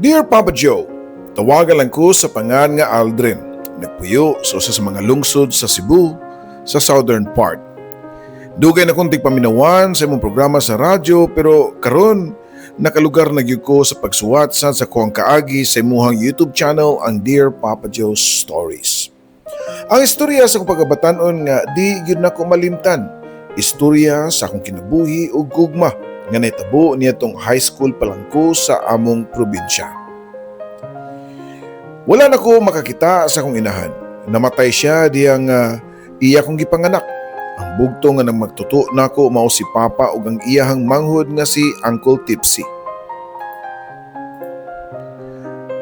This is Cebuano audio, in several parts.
Dear Papa Joe, tawagan lang ko sa pangan nga Aldrin. Nagpuyo sa usa sa mga lungsod sa Cebu, sa southern part. Dugay na kong tigpaminawan sa imong programa sa radyo, pero karon nakalugar na gyud ko sa pagsuwat sa kuang kaagi sa imuhang YouTube channel, ang Dear Papa Joe Stories. Ang istorya sa akong pagkabatanon nga di gyud nako malimtan. Istorya sa akong kinabuhi ug gugma nga nahitabo niadtong high school pa lang ko sa among probinsya. Wala na ko makakita sa akong inahan. Namatay siya diyang iya kong gipanganak. Ang bugto nga nang magtuto nako mao si Papa ug ang iyahang manghod nga si Uncle Tipsy.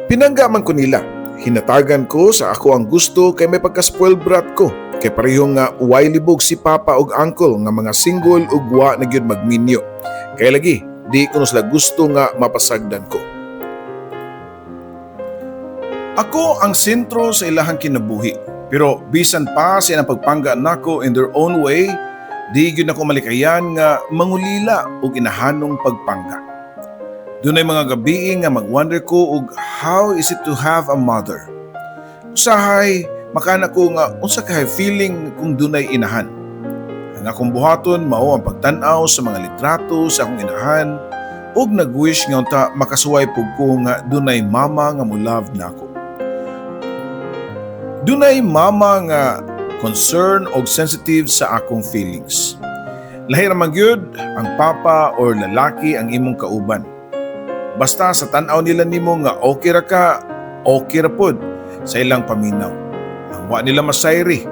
Pinangga man ko nila. Hinatagan ko sa ako ang gusto kay may pagka-spoiled brat ko. Kay pareho nga way libog si Papa ug Uncle nga mga single ug wa na gyud magminyo. Kay lagi, di ko sila gusto nga mapasagdan ko. Ako ang sentro sa ilahang kinabuhi. Pero bisan pa sa ilang pagpangga nako in their own way, di gyud nako malikayan nga mangulila og inahanong pagpangga. Dunay mga gabi nga mag-wonder ko og how is it to have a mother. Usahay makana ko nga unsa kay feeling kung dunay inahan. Ang akong buhaton mao ang pagtan-aw sa mga litrato sa akong inahan ug nag-wish nga unta makasuway pug ko nga dunay mama nga mo-love nako. Dunay mama nga concern og sensitive sa akong feelings. Lahi ra man gyud ang papa or lalaki ang imong kauban. Basta sa tan-aw nila nimo nga okay ra ka, okay ra pod sa ilang paminaw. Ang wa nila masayri,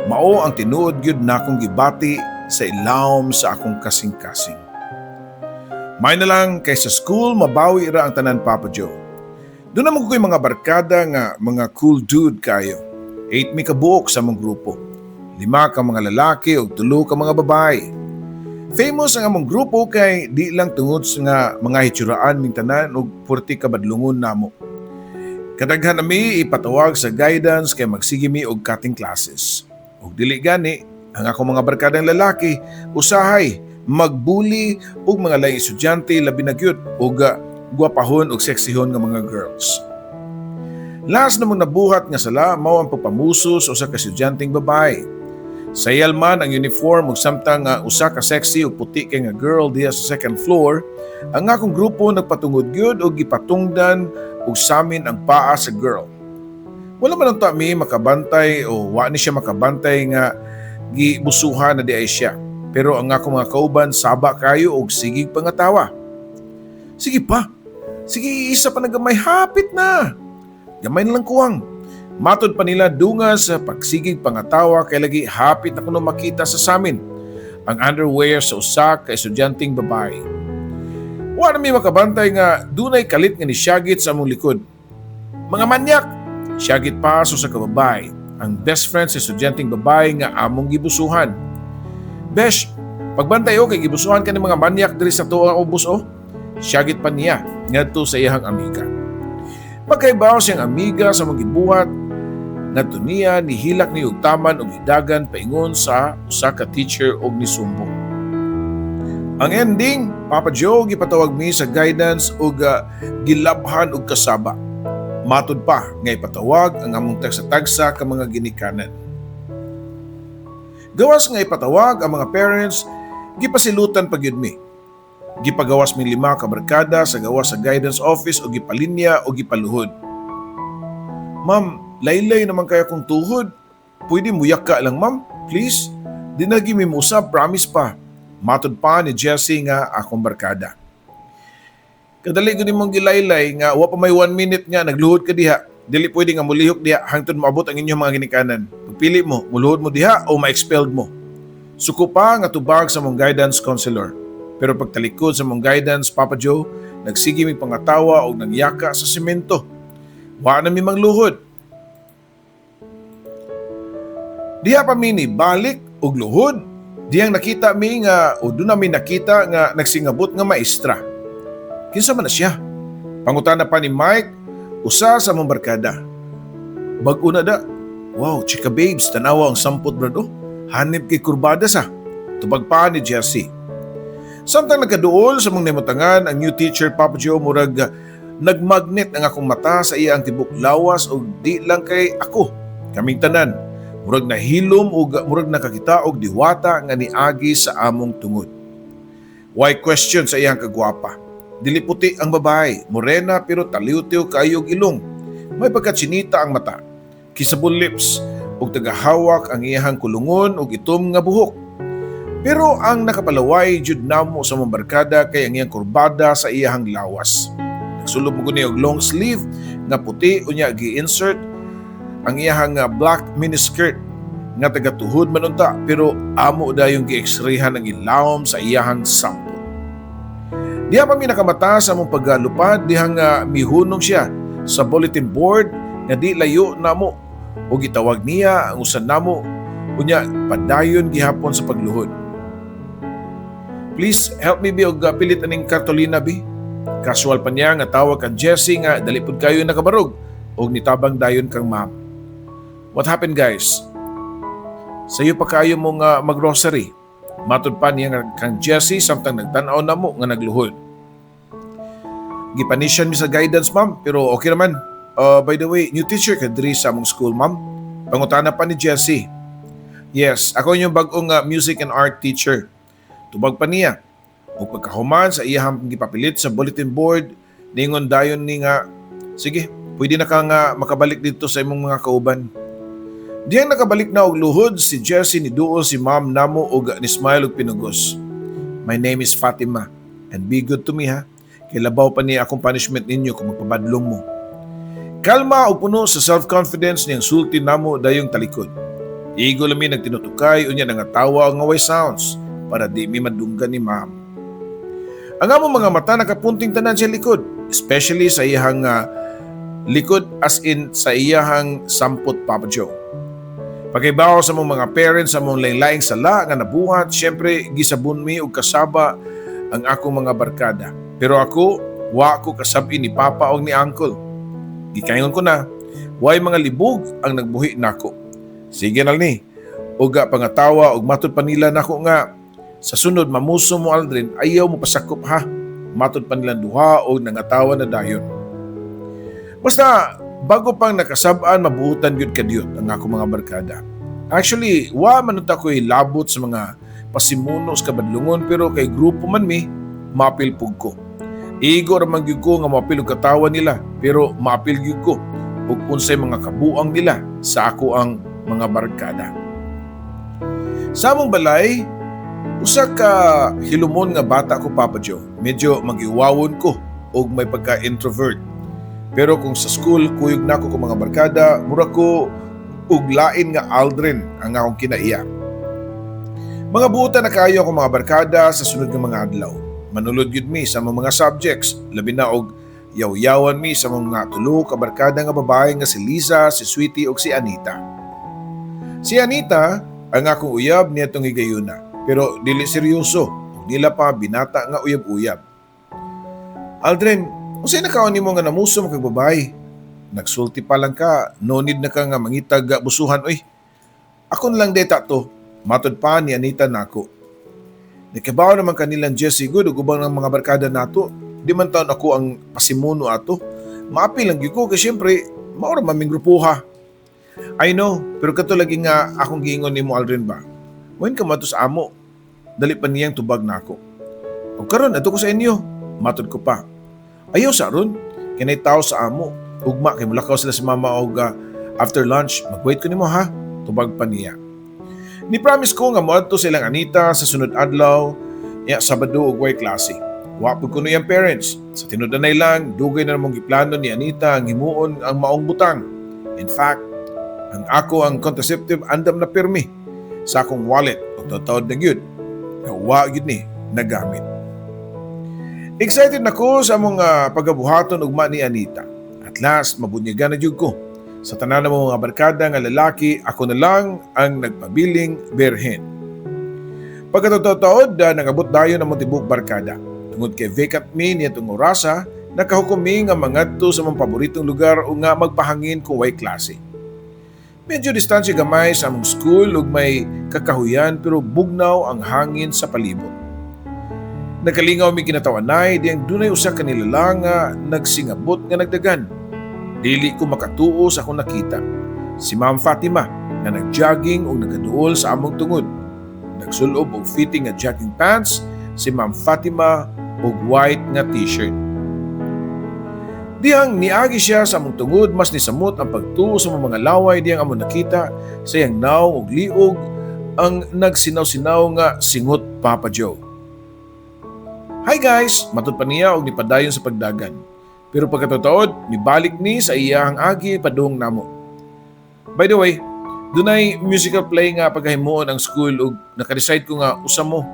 mao ang tinuod gyud nakong gibati sa ilawom sa akong kasing-kasing. May na lang kay sa school mabawi ra ang tanan, Papa Joe. Duna man ko'y mga barkada nga mga cool dude kayo. 8 mi kabuok sa among grupo. Lima ka mga lalaki ug 3 ka mga babae. Famous ang among grupo kay di lang tungod sa nga mga hitsuraan ming tanan ug purti kabadlungon namo. Kadaghan nami ipatawag sa guidance kay magsige mi og cutting classes. Ug dili gani, ang akong mga barkadang lalaki usahay magbuli og mga laing estudyante, labi na gyud og gwapahon og seksihon nga mga girls. Last namong nabuhat nga sala mao ang pagpamuso sa usa ka estudyanteng babae. Sayal man ang uniform ug samtang nga usa ka sexy ug puti kay nga girl diha sa second floor, ang akong grupo nagpatungod gyud og gipatungdan ug samin ang paa sa girl. Wala man unta mi makabantay o wa ni siya makabantay nga gibusuhan na di ay siya. Pero ang akong mga kauban saba kayo og sigig pangatawa. "Sige pa. Sige, isa pa na gamay, hapit na. Gamay na lang kuwang." Matod pa nila dunga sa pagsigig pangatawa kay lagi hapit na kuno makita sa samin ang underwear sa usa ka estudyanteng babae. Wa na mi makabantay nga dunay kalit nga nisyagit sa among likod. "Mga manyak!" Syagit pa sa usa ka babae, ang best friend sa estudyanteng babae nga among gibusuhan. "Besh, pagbantay o kay gibusuhan ka ni mga manyak diri sa tuwa ubos o." Syagit pa niya ngadto sa iyang amiga. Pagkaibaw siyang amiga sa mga gibuhat, ngadto niya nihilak ni og taman og hidagan paingon sa usa ka teacher og nisumbong. Ang ending, Papa Joe, gipatawag mi sa guidance og gilabhan og kasaba. Matod pa nga ipatawag ang among tagsa-tagsa ka mga ginikanan. Gawas nga ipatawag ang mga parents, gipasilutan pa gyud mi. Gipagawas mi lima ka barkada sa gawas sa guidance office o gipalinya o gipaluhod. "Ma'am, laylay naman kaya kong tuhod. Pwede muyak ka lang, ma'am? Please? Di na gyud mi muusab, promise pa." Matod pa ni Jesse nga akong barkada. "Kadali ko nimong gilaylay nga wa pa may 1 minute nga nagluhod ka diha. Dili pwede nga mulihok diha hangtod moabot ang inyong mga ginikanan. Pagpili mo, muluhod mo diha o ma-expelled mo." Suko pa nga tubag sa mong guidance counselor. Pero pagtalikod sa mong guidance, Papa Joe, nagsige mi pangatawa og nangyaka sa semento. Wa na mi mangluhod. Diha pa mi ni balik og luhod. Diyang nakita mi nga o doon namin nakita nga nagsingabot nga maestra. "Kinsa man na siya?" Pangutana pa ni Mike, usa sa among barkada. "Bag-o na da. Wow, chika babes, tanawa ang sampot, brado. Hanip kay kurbada sa." Tubag pa ni Jesse. Samtang nagkaduol sa mong namutangan, ang new teacher, Papa Joe, murag Nagmagnet ang akong mata sa iya ang tibok lawas og di lang kay ako. Kaming tanan, murag nahilom og murag nakakita og diwata nga niagi sa among tungod. Way question sa iyang kagwapa. Dili puti ang babae, morena pero taliw-tiw kaayo og ilong. May pagkatsinita ang mata. Kissable lips ug tagahawak ang iyang kulungon ug itom nga buhok. Pero ang nakapalaway jud namo sa among barkada kay ang iyang kurbada sa iyang lawas. Nagsulob mo guni og long sleeve nga puti, unya gi-insert ang iyang black miniskirt nga tagatuhod man unta, pero amo dayong gi-x-rayhan ang ilawom sa iyahang sampot. Diha pa mi nakamata sa among paggalupad dihang mihunong siya sa bulletin board nga di layo namo ug gitawag niya ang usa namo, unya padayon gihapon sa pagluhod. "Please help me bi og pilit aning kartolina bi." Casual pa niya nga tawag kang Jesse nga dali pud kayo nakabarog og nitabang dayon kang ma'am. "What happened, guys? Sayo pa kayo mo nga maggrocery." Matod pa niya nga kang Jesse samtang nagtan-aw namo nga nagluhod. "Gipanisyan mi sa guidance, ma'am, pero okay naman. By the way, new teacher ka diri sa among school, ma'am?" Pangutana pa ni Jesse. "Yes, ako yung bag-ong music and art teacher." Tubag pa niya. Ug pagkahuman sa iyahang gipapilit sa bulletin board, ningon dayon ni nga, "Sige, pwede na ka nga makabalik dito sa imong mga kauban." Diyang nakabalik na og luhod si Jesse, ni duol si ma'am namo og ni smile og pinugos. "My name is Fatima and be good to me ha. Kay labaw pa niya akong punishment ninyo kung magpabadlong mo." Kalma ug puno sa self-confidence niyang sulti namo dayong talikod. Igo lami nagtinutukay unya nangatawa nga way sounds para di mi madunggan ni ma'am. Ang among mga mata nakapunting tanan sa likod, especially sa iyahang likod, as in sa iyahang sampot, Papa Joe. Pagkaibaw sa among mga parents sa among laing-laing sala nga nabuhat, syempre gisabon mi og kasaba ang akong mga barkada. Pero ako, wa ko kasabi ni Papa o ni Uncle. Gikaingon ko na, way mga libog ang nagbuhi nako. Sige na ni. Uga pangatawa og matod pa nila nako nga, "Sa sunod mamuso mo, Aldrin, ayaw mo pasakop ha." Matod pa nilang duha og nangatawa na dayon. Basta bago pang nakasab-an, mabuhutan gyud kadiyot ang ako mga barkada. Actually, wa man unta ko'y labot sa mga pasimuno sa kabadlungon, pero kay grupo man mi, maapil pug ko. Igo ra man gyud ko nga maapil og katawa nila, pero maapil gyud ko ug unsay mga kabuang nila sa ako ang mga barkada. Sa among balay, usa ka hilumon nga bata ko, Papa Joe. Medyo magiwawon ko og may pagka-introvert. Pero kung sa school kuyog nako ko mga barkada, mura ko og lain nga Aldrin ang akong kinaiya. Mga buutan na kayo akong mga barkada sa sunod nga mga adlaw. Manulod gyud mi sa mga subjects, labi na og yaw-yawan mi sa mga tulo ka barkada nga babae nga si Lisa, si Sweetie ug si Anita. Si Anita ang akong uyab niadtong higayuna, pero dili seryoso ug nila pa binata nga uyab-uyab. "Aldrin, unsay nakaon nimo nga namuso mo kag babae? Nagsulti pa lang ka, no need na ka nga mangitag busuhan oy. Ako na lang deta to," matod pa ni Anita nako. Nakabaw naman kanilang Jesse good ug ubang ng mga barkada nato. Di man taon ako ang pasimuno ato. Maapil lang gyud ko kay syempre mao ra man ming grupuha. "I know, pero kato lagi nga akong giingon nimo, Aldrin ba. When ka mato sa amo?" Dali pa niyang tubag nako. "Og karon adto ko sa inyo," matod ko pa. "Ayaw sa ron, kinay tao sa amo. Ugma kay mulakaw sila si mama og after lunch, mag-wait ko nimo ha," tubag pa niya. Ni promise ko nga moadto sa ilang Anita sa sunod adlaw, ya Sabado ug way klase. Wa pud kuno iyang parents. Sa tinud-anay lang, dugay na namong giplano ni Anita ang himuon ang maong butang. In fact, ang ako ang contraceptive andam na pirmi sa akong wallet ug taod na gyud. Nga wa gyud ni nagamit. Excited na ko sa among pagabuhaton ugma ni Anita. At last, mabunyagan na jud ko. Sa tanan ng mga barkada nga lalaki, ako na lang ang nagpabiling berhen. Pagkataod-taod, nangabot dayon ang tibok barkada. Tungod kay vacant mi niadtong orasa, nakahukom mi nga mangadto sa mga paboritong lugar o nga magpahangin kung way klase. Medyo distansya gamay sa among school ug may kakahuyan, pero bugnaw ang hangin sa palibot. Nagkalingaw mi kinatawanay diyang dunay usa ka nilalang nga nagsingabot nga nagdagan. Dili ko makatuo sa akong nakita. Si Ma'am Fatima nga nagjogging ug nagaduol sa among tungod. Nagsulob og fitting nga jogging pants si Ma'am Fatima ug white nga t-shirt. Dihang niagi siya sa among tungod, mas nisamot ang pagtuo sa among mga laway diyang among nakita sa iyang nawong ug liog ang nagsinaw-sinaw nga singot, Papa Joe. "Hi guys," matud pa niya og nipadayon sa pagdagan. Pero pagkatutaod, nibalik ni sa iyang agi padung namo. "By the way, dunay musical play nga pagahimuon ang school ug naka-decide ko nga usa mo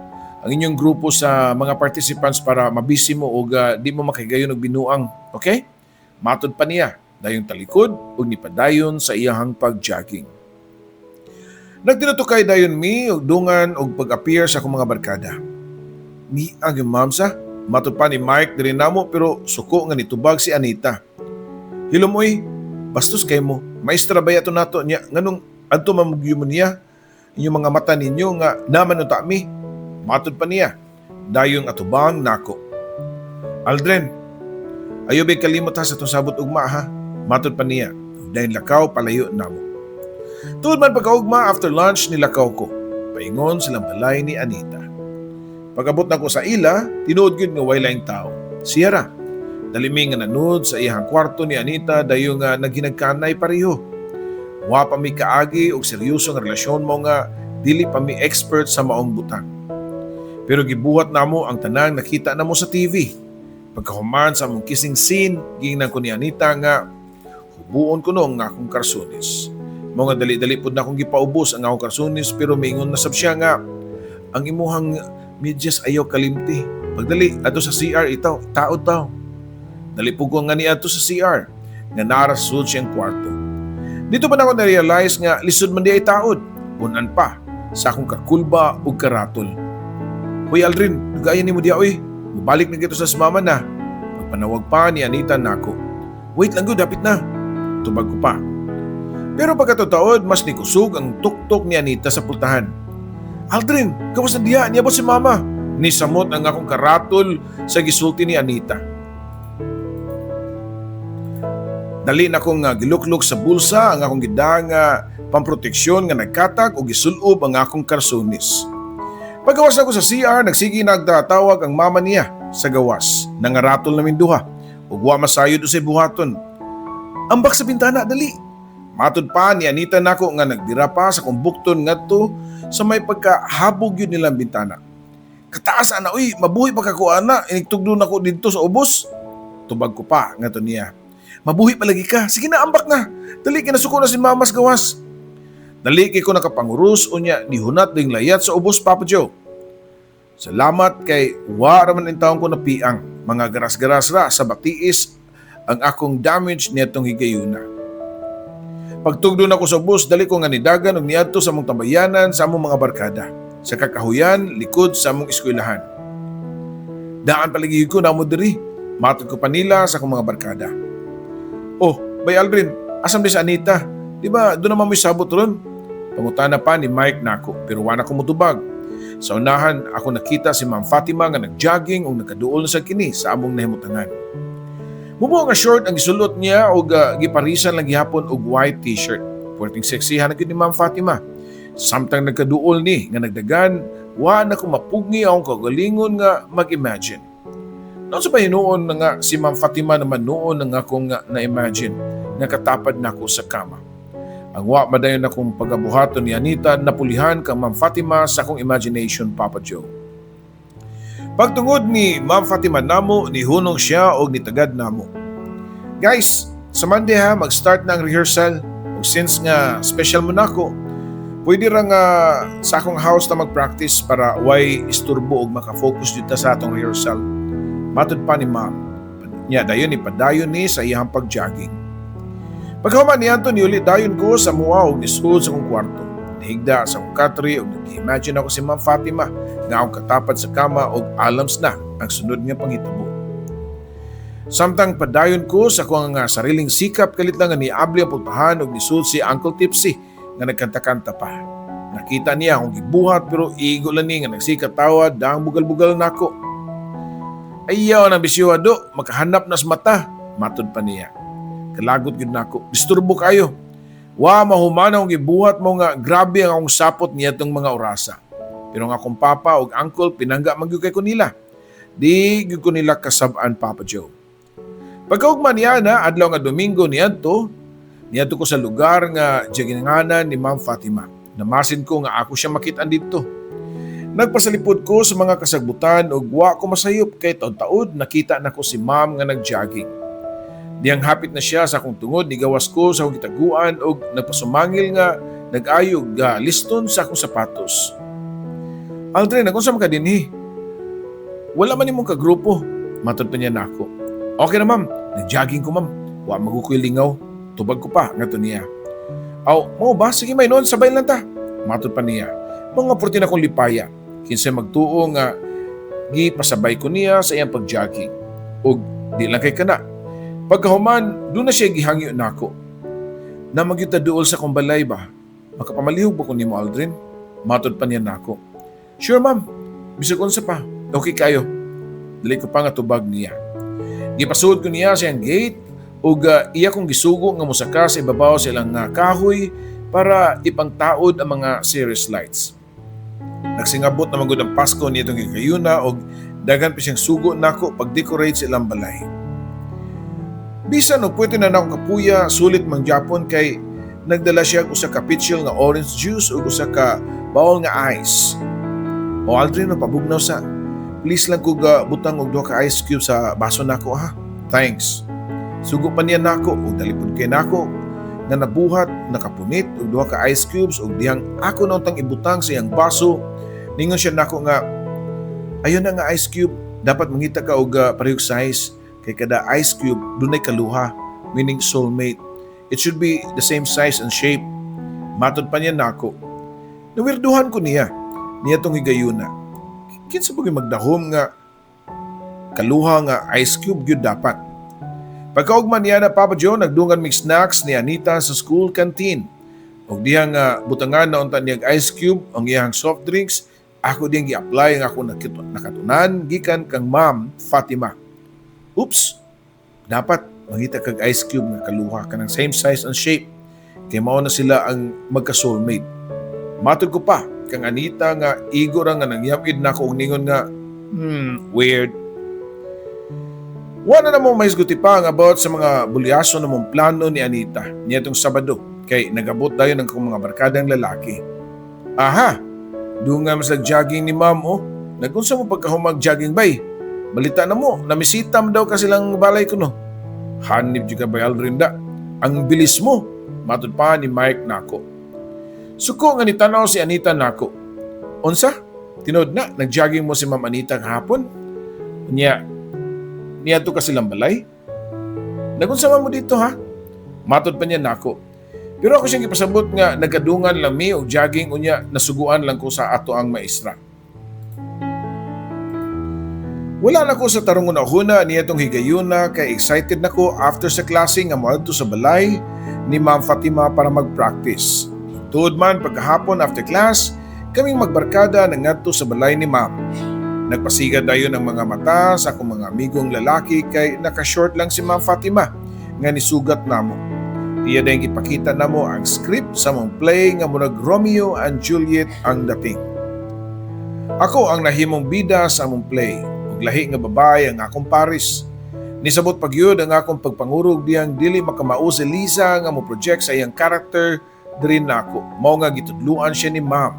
ang inyong grupo sa mga participants para mabisi mo ug di mo makahigayon og binuang. Okay?" Matod pa niya, dayong talikod ug nipadayon sa iyahang pag-jogging. Nagtinutukay dayon mi og dungan og pag-appear sa akong mga barkada. "Mi ang yung ma'am sa," matod pa ni Mike diri namo, pero suko nga nitubag si Anita. "Hilom oy, bastos kay mo. Maestra ba ato nato niya nganong adto mamugyo mo niya? Inyong mga mata ninyo nga naman unta mi," matod pa niya. Dayong atubang nako. "Aldrin, ayo bay kalimot ha sa itong sabot ugma ha," matod pa niya. Dayon lakaw palayo namo. Tuod man pagkaugma, after lunch nilakaw ko paingon silang balay ni Anita. Pag-abot nako sa ila, tinuod gyud nga way laing tao. Siya ra. Dali mi nga nanud sa iyang kwarto ni Anita, dayon nga naghinagkanay pareho. Wa pa mi kaagi og seryoso nga relasyon mo nga dili pa mi expert sa maong butang. Pero gibuhat namo ang tanang nakita namo sa TV. Pagkahuman sa among kissing scene, giingnan ko ni Anita nga hubuon ko no ang akong karsunis. Mao nga dali-dali pud na akong gipaubos ang akong karsunis, pero miingon na sab siya nga ang imuhang medyas ayaw kalimti. Pagdali adto sa CR itaw, taod taw. Dali pud ko nga niadto sa CR nga nara sud siyang kwarto. Dito pa nako na-realize nga lisod man di ay taod. Punan pa sa akong kakulba ug karatol. "Hoy Aldrin, dugayan nimo diya oy. Mubalik na gito sa mama na." Pagpanawag pa ni Anita nako. "Wait lang gud, dapit na." Tubag ko pa. Pero pagkatutaod, mas nikusog ang tuktok ni Anita sa pultahan. "Aldrin, gawas na diya, niabot si mama." Nisamot ang akong karatol sa gisulti ni Anita. Dali na kong giluklok sa bulsa ang akong gidang pamproteksyon nga nagkatag o gisulob ang akong karsunis. Pagawas na ko sa CR, nagsige nagtatawag ang mama niya sa gawas. Nangaratol namin duha ug wa masayod usay buhaton. "Ambak sa bintana, dali." Matod pa ni Anita nako nga nagbira pa sa kumbukton ngadto sa may pagkahabog yun nilang bintana. "Kataas ana uy, mabuhi pa ka ko ana, inigtugdo nako didto sa ubos." Tubag ko pa ngadto niya. "Mabuhi palagi ka. Sige na, ambak na. Dali, kinasuko na si mama sa gawas." Dali kay ko nakapangurus, unya nihunat ding layat sa ubos, Papa Joe. Salamat kay wa raman in taon ko napiang. Mga garas-garas ra sa batiis ang akong damage niadtong higayuna. Pagtugdo na ko sa bus, dali ko nga nidagan og niadto sa among tambayanan sa among mga barkada. Sa kakahuyan, likod sa among eskwelahan. "Daan palagi ko namo diri." Matod ko pa nila sa akong mga barkada. "Oh, bay Aldrin, asam di sa Anita? Di ba doon naman may sabot ron?" Pangutana pa ni Mike nako, pero wala ko mutubag. Sa unahan, ako nakita si Ma'am Fatima nga nagjogging o nagkaduol na sa kini sa among nahimutangan. Mubo nga short ang gisulot niya og giparisan lang gihapon og white t-shirt. Puwerteng sexy na gyud ni Ma'am Fatima. Samtang nagkaduol ni nga nagdagan, wa na ko mapugni akong kagalingon nga mag-imagine. Noon sa pahinuon na nga si Ma'am Fatima naman noon nga akong nga na-imagine nga katapad nako sa kama. Ang wa madayon akong pagabuhaton ni Anita, napulihan kang Ma'am Fatima sa akong imagination, Papa Joe. Pagtungod ni Ma'am Fatima namo, nihunong siya og nitagad namo. "Guys, sa Monday ha, mag-start na ang rehearsal. Ug since nga special mo nako, pwede ra nga sa akong house na mag-practice para way isturbo og maka-focus dito sa atong rehearsal." Matod pa ni Ma'am. Nya dayon ipadayon ni sa iyang pag-jogging. Pagkahuman ni Anton, niuli dayon ko sa muwa og nisud sa akong kwarto. Nahigda sa akong katre og nag-imagine ako si Ma'am Fatima nga akong katapad sa kama og alams na ang sunod nga panghitabo. Samtang padayon ko sa akong nga sariling sikap, kalit lang nga niabli ang pultahan og nisud si Uncle Tipsy nga nagkanta-kanta pa. Nakita niya akong gibuhat pero igo lang ni nga nagsikat tawa dang bugal-bugal nako. Ayaw na bisyo do, makahanap nas mata, matod pa niya. Kalagot gyud nako, disturbo kayo. Wa mahuman akong gibuhat mo nga grabe ang akong sapot niya tong mga orasa. Pero ang akong papa ug uncle pinangga man gyud kay ko nila. Di gyud ko nila kasab-an, Papa Joe. Pagkaugma niya na, adlaw nga Domingo niadto, niadto ko sa lugar nga jogginganan ni Ma'am Fatima. Namasin ko nga ako siya makit-an didto. Nagpasalipod ko sa mga kasagbutan ug wa ko masayop kay taud-taud nakita nako si Ma'am nga nag-jogging. Diyang hapit na siya sa akong tungod, nigawas ko sa akong gitaguan og nagpasumangil nga nag-ayog ga liston sa akong sapatos. "Aldrin, nag-unsa man ka dinhi? Wala man nimong kagrupo," matod pa niya nako. "Okay na, ma'am, nag-jogging ko, ma'am. Wa man ko'y lingaw. Tubag ko pa," ngadto niya. "Aw, mao ba? Sige may noon, sabay lang ta," matod pa niya. Mga purti na kong lipaya. Kinsa magtuo nga gipasabay ko niya sa iyang pag-jogging. Ug di lang kay kana. Pagkahuman, doon na siya gihangyo nako. "Na magyud duol sa akong balay ba? Makapamalihog ba ko nimo, Aldrin?" Matod pa niya nako. "Sure, ma'am, bisag unsa pa. Okay kayo." Dali ko pa nga tubag niya. Gipasuod ko niya sa iyang gate ug iya kong gisugo nga mosaka sa ibabaw sa ilang kahoy para ipangtaod ang mga series lights. Nagsingabot na magud ang Pasko niitong gikayuna og daghan pa siyang sugo nako pag-decorate sa ilang balay. Bisan og pwede na nako kapuya, sulit man gyapon kay nagdala siya og usa ka pitsil nga orange juice ug usa ka bowl nga ice. "O Aldrin, no, pabugnaw sa. Please lang kog butang og duha ka ice cube sa baso nako ha. Thanks." Sugo pa niya nako ug dalipod kay nako nga nabuhat nakapunit og duha ka ice cubes, ug dihang ako na untang ibutang sa iyang baso, ningon siya nako nga, "Ayon na nga ice cube, dapat mangita ka og parehong size kay kada ice cube dunay kaluha, meaning soulmate. It should be the same size and shape," matod pa niya nako. Nawirduhan ko niya niya tong higayuna. Kinsa ba gyud magdahom nga kaluha nga ice cube gyud dapat? Pagkaugma niya na, Papa Joe, nagdungan mig snacks ni Anita sa school canteen. Ug diha nga butangan na unta niya og ice cube ang iyang soft drinks, ako din gi-apply ang ako nakatunan gikan kang Ma'am Fatima. Oops! Dapat mangita kag ice cube nga kaluha kanang same size and shape kay mao na sila ang magka-soulmate. Matod ko pa kang Anita nga igo ra nga nangyamid nako og ningon nga, weird." Wala na mo mahisguti pa ang about sa mga bulyaso na mong plano ni Anita niadtong Sabado kay nagabot dayon ang akong mga barkadang lalaki. "Aha, doon nga mas jogging ni ma'am oh. Nagunsa mo pagkahumag jogging bay? Balita na mo, namisita mo daw kasi lang balay ko no. Hanip ka ba, Aldrin da? Ang bilis mo," matod pa ni Mike nako. Suko nga nitanaw si Anita nako. "Unsa? Tinod na, nag-jogging mo si Ma'am Anita kahapon? Niya, niadto ka silang balay? Nagunsa man mo dito ha?" Matod pa niya nako. Pero ako siyang gipasabot nga nagkadungan lang mi og jogging, unya nasuguan lang ko sa ato ang maestra. Wala na ko sa tarong una niya itong higayuna kay excited na ko after sa klase nga moadto sa balay ni Ma'am Fatima para mag-practice. Tuod man, pagkahapon after class, kaming magbarkada na ngadto sa balay ni Ma'am. Nagpasigad dayon ang mga mata sa akong mga amigong lalaki kay naka-short lang si Ma'am Fatima nga nisugat namo. Iya dayong ipakita namo ang script sa mong play nga murag Romeo and Juliet ang dating. Ako ang nahimong bida sa among play ug lahi nga babae ang akong paris. Nisabot pagyud ang akong pagpangurog diyang dili makamao si Lisa nga mo project sa iyang character diri nako. Mao nga gitudluan siya ni Ma'am.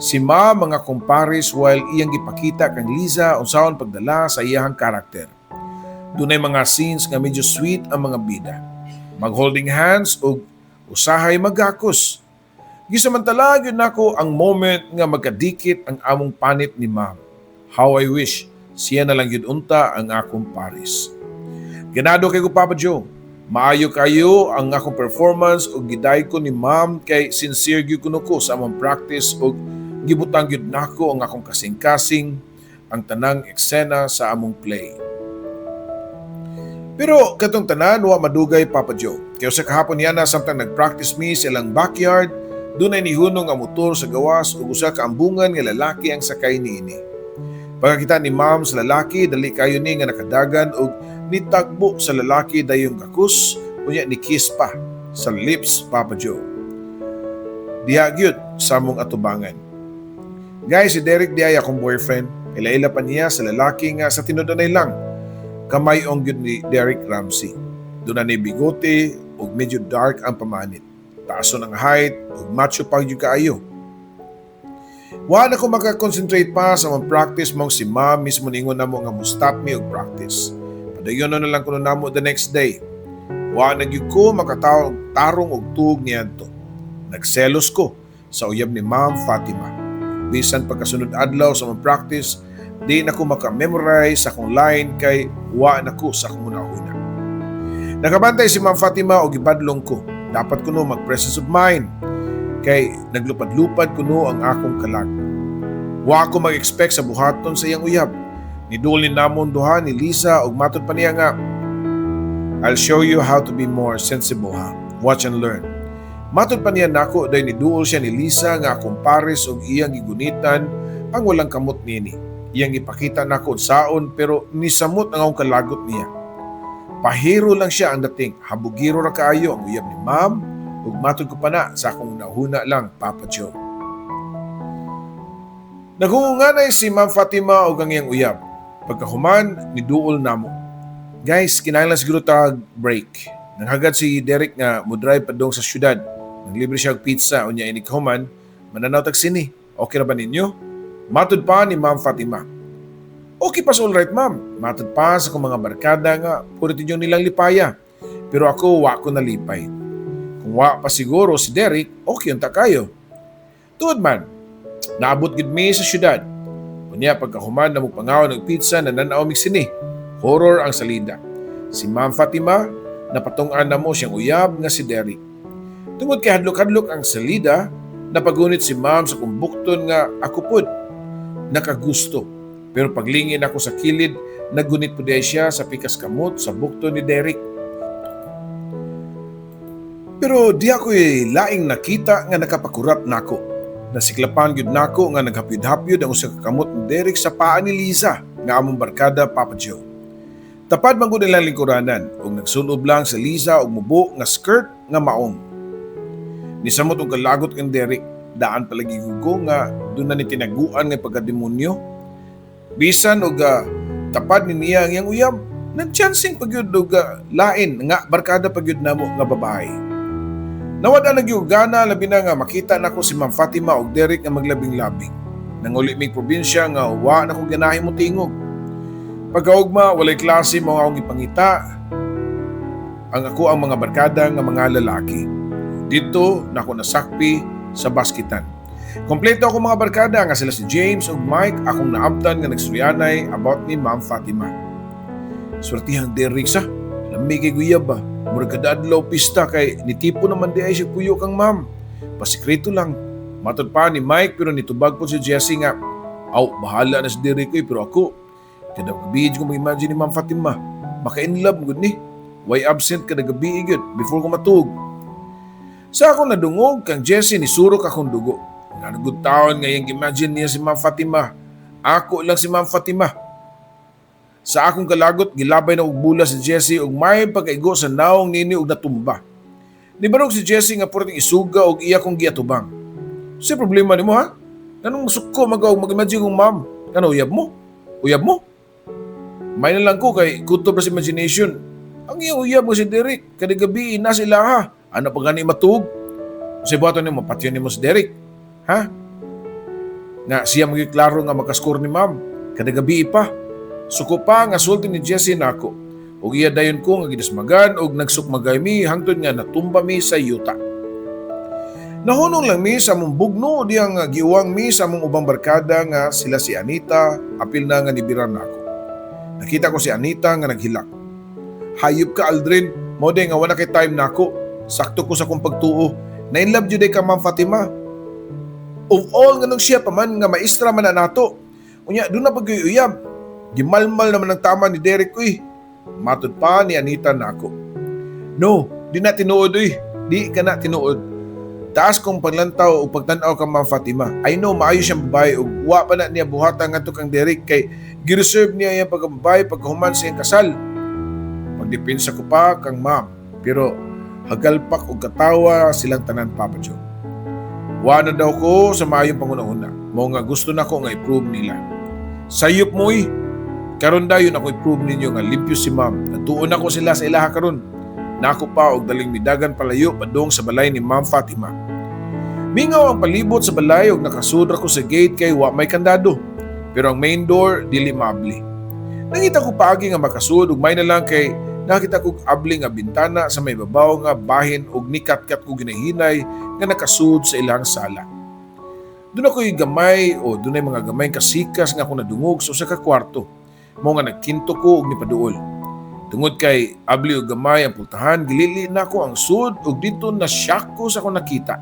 Si Ma'am ang akong paris while iyang gipakita kang Liza unsaon pagdala sa iyang karakter. Dunay mga scenes nga medyo sweet ang mga bida. Mag-holding hands ug usahay magakos. Gisamantala gyud nako ang moment nga magkadikit ang among panit ni Ma'am. How I wish siya na lang gyud unta ang akong paris. Ganado kay ko, Papa Joe. Maayo kayo ang akong performance ug giday ko ni Ma'am kay sincere gyud kuno ko sa among practice ug gibutang gyud nako ang akong kasing-kasing ang tanang eksena sa among play. Pero katong tanan wa madugay, Papa Joe. Kaya sa kahapon niya na, samtang nag-practice mi sa ilang backyard, dunay nihunong ang motor sa gawas ug usa ka ambungan nga lalaki ang sakay niini. Pagkakita ni ma'am sa lalaki, dali kayo ni nga nakadagan og nitagbo sa lalaki, dayong gakus, unya ni kiss pa sa lips, Papa Joe. Diha gyud sa among atubangan. Guys, si Derek diay akong boyfriend. Ila-ila pa niya sa lalaki nga sa tinud-anay lang kamayong gyud ni Derek Ramsey. Duna ni bigote ug medyo dark ang pamanit. Taason ang height ug macho pa gyud kaayo. Wa na ko maka-concentrate pa sa among practice mong si ma'am mismo ningon namo nga mo-stop mi og practice. Padayon na lang kuno namo the next day. Wa na gyud ko makatawag tarong og tuog niadto. Nagselos ko sa uyab ni Ma'am Fatima. Bisan pagkasunod adlaw sa among practice, di na ko maka-memorize sa akong line kay wa na ko sa akong una-una. Nakabantay si Ma'am Fatima og gibadlong ko. Dapat kuno mag-presence of mind kay naglupad-lupad kuno ang akong kalag. Wa ko mag-expect sa buhaton sa iyang uyab. Nidul ni namon duha ni Lisa ug matod pa niya nga, "I'll show you how to be more sensible, ha. Watch and learn." Matod pa niya nako, dahil niduol siya ni Lisa nga akong pares og iyang gigunitan ang walang kamot nini. Iyang ipakita nako unsaon, pero nisamot ang akong kalagot niya. Pahero lang siya ang dating, habugiro ra kaayo ang uyab ni ma'am ug matod ko pa na sa akong nahuna lang, Papa Joe. Naghungunganay si Ma'am Fatima og ang iyang uyab. Pagkahuman, niduol namo. Guys, kinahanglan siguro tag break. Nanghagad si Derek nga mo drive padung sa syudad. Naglibre siya og pizza, unya inig human, mananaw tag sine. Okay ra ba ninyo? Matod pa ni Ma'am Fatima. Okay pa, all right, ma'am. Matod pa sa akong mga barkada nga puro yung nilang lipaya. Pero ako, wa ko nalipay. Kung wa pa siguro si Derek, okay unta kayo. Tuod man, naabot gid mi sa syudad. Unya pagkahuman na pangawon ng pizza, nananaw mig sine. Horror ang salida. Si Ma'am Fatima, napatungan na mo siyang uyab nga si Derek. Tungod kay hadlok-hadlok ang salida, napagunit si Ma'am sa kumbukton nga ako pud nakagusto. Pero paglingin ako sa kilid, nagunit pud siya sa pikas kamot sa bukton ni Derek. Pero di ako laing nakita nga nakapakurat nako. Nasiklapan gyud nako nga naghapyod-hapyod ang usa ka kamot ni Derek sa paa ni Lisa nga among barkada, Papa Joe. Tapad man gud nilang lingkuranan ug nagsulob lang si Lisa og mubo nga skirt nga maong. Nisamot og kalagot kang Derek, daan palagi ko nga doon na ni tinaguan nga pagkademonyo. Bisan og tapad ni niya ang iyang uyab, nagchansing pagyud og lain nga barkada pagyud namo nga babae. Nawad na gyud gana, labi na nga makita nako si Ma'am Fatima og Derek nga maglabing-labing. Nanguli mig probinsya nga wa na ko ganahi mo tingog. Pagkaugma, walay klase mo akong ipangita ang ako ang mga barkada nga mga lalaki. Dito nako nasakpi sa baskitan. Kompleto ako mga barkada nga sila si James ug Mike, akong naabtan nga nagstoryanay about ni Ma'am Fatima. Swertihang Derek sa, lami kay guyab ba. Murag kada adlaw pista kay nitipo naman di ay siya puyo kang ma'am. Pasikreto lang. Matod pa ni Mike, pero nitubag po si Jesse nga, "Aw, bahala na si Derek oy, pero ako kada gabi ko mag-imagine ni Ma'am Fatima. Maka-inlove gud ni. Way absent kada gabi gyud before ko matuog." Sa akong nadungog kang Jesse, nisurok akong dugo. Nga good taon nga iyang imagine niya si Ma'am Fatima. Ako lang si Ma'am Fatima. Sa akong kalagot, gilabay na og bula si Jesse ug may pagkaigo sa naong nini ug natumba. Nibarog si Jesse nga purting isuga og iya kong giatubang. "Sa problema nimo, ha? Nganong masuko magaw mag-imagine kong ma'am? Kano uyab mo? Uyab mo?" May na lang ko kay kutob ra sa imagination. Ang iyang uyab mo si Derek, kada gabi na sila ha. Ano pa gani matuog? Sa buhaton nimo, patyon nimo si Derek. Ha? Nga siya maging klaro nga makascore ni ma'am. Kada gabi pa. Suko pa nga sulti ni Jesse nako. Ug iya dayon ko nga gidasmagan og nagsukmagay mi hangtod nga natumba mi sa yuta. Nahunong lang mi sa among bugno diyang giuwang mi sa among ubang barkada nga sila si Anita, apil na nga nibiran nako. Nakita ko si Anita nga naghilak. "Hayop ka, Aldrin, mo nga wala kay time nako. Sakto ko sa akong pagtuo. Na in love jud ka Ma'am Fatima. Of all, nganong siya pa man nga maestra man na nato? Unya doon na pag uyab. Gimalmal naman ang tama ni Derek uy." Matod pa ni Anita nako. No, di na tinuod uy. Di ka na tinuod. Taas kong paglantaw o pagtan-aw kang Ma'am Fatima. I know maayo siyang babae ug wa pa na niya buhatan ngadto kang Derek kay gi-reserve niya iyang pagkababae pagkahuman sa iyang kasal. Pagdepensa ko pa kang ma'am, pero hagalpak og katawa silang tanan, Papa Joe. Wa na daw ko sa maayong panghuna-huna. Mao nga gusto nako nga i-prove nila. Sayop mo eh. Karon dayon ako i-prove ninyo nga limpyo si ma'am. Natuon ako sila sa ilaha karon. Nako pa og daling midagan palayo padung sa balay ni Ma'am Fatima. Mingaw ang palibot sa balay ug nakasudra ko sa gate kay wa may kandado. Pero ang main door dili maabli. Nangita ko paagi nga makasud ug may na lang kay nakita kog abli nga bintana sa may babaw nga bahin ug nikatkat ko ginahinay nga nakasud sa ilang sala. Doon ako'y gamay o dunay mga gamay kasikas nga ako nadungog sa usa ka kwarto. Mao nga nagkinto ko og nipaduol. Tungod kay abli og gamay ang pultahan, gilili nako ang sud ug didto na shock ko sa akong nakita.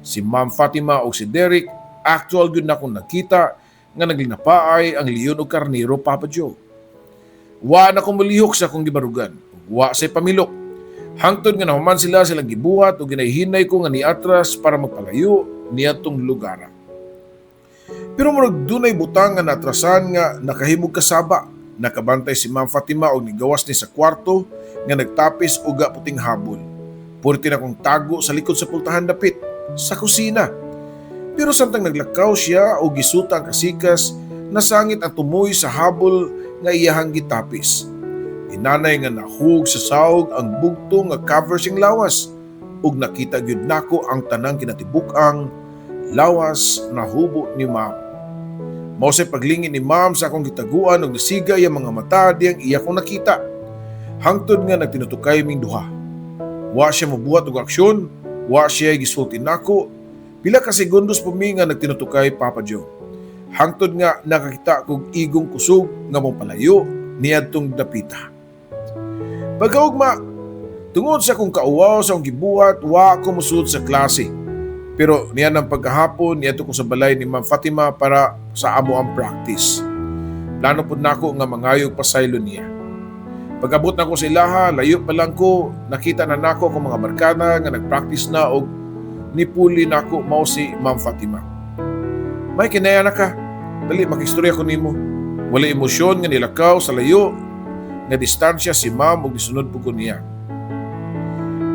Si Ma'am Fatima og si Derek, actual gyud na akong nakita nga naglinapaay ang leon og karnero, Papa Joe. Wa na ko molihok sa akong gibarugan ug wa say pamilok. Hangtod nga nahuman sila silang gibuhat ug ginahinay ko nga niatras para magpalayo niadtong lugar. Pero murag dunay butang nga natrasan nga nakahimog kasaba. Nakabantay si Ma'am Fatima og nigawas ni sa kwarto nga nagtapis og puting habol. Purti na kong tago sa likod sa pultahan dapit sa kusina. Pero samtang naglakaw siya o gisuta ang kasikas, nasangit ang tumoy sa habol nga iyahang gitapis. Inanay nga nahug sa sawg ang bugto nga cover sing lawas ug nakita gyud nako ang tanang kinatibuk-ang lawas na hubo ni Ma'am. Mao say paglingin ni Ma'am sa akong gitaguan ug nisiga iyang mga mata diyang iya kong nakita. Hangtod nga nagtinutukay ming duha. Wa siya mobuhat og aksyon, wa siya gisulti nako. Pila ka segundos pa mi nga nagtinutukay, Papa Joe. Hangtod nga nakakita kog igong kusog nga mopalayo niadtong dapita. Pagkaugma, tungod sa akong kauwaw sa akong gibuhat, wa ako mosud sa klase. Pero niya ng pagkahapon, niadto ko sa balay ni Ma'am Fatima para sa amo ang practice. Plano pud nako nga mangayog pasaylo niya. Pag-abot nako sa ilaha, layo pa lang ko, nakita na nako akong mga barkada nga nag-practice na og nipuli nako mao si Ma'am Fatima. "May kinaya na ka. Dali, makistorya ko nimo." Wala emosyon nga nilakaw sa layo nga distansya si Ma'am ug nisunod pud ko niya.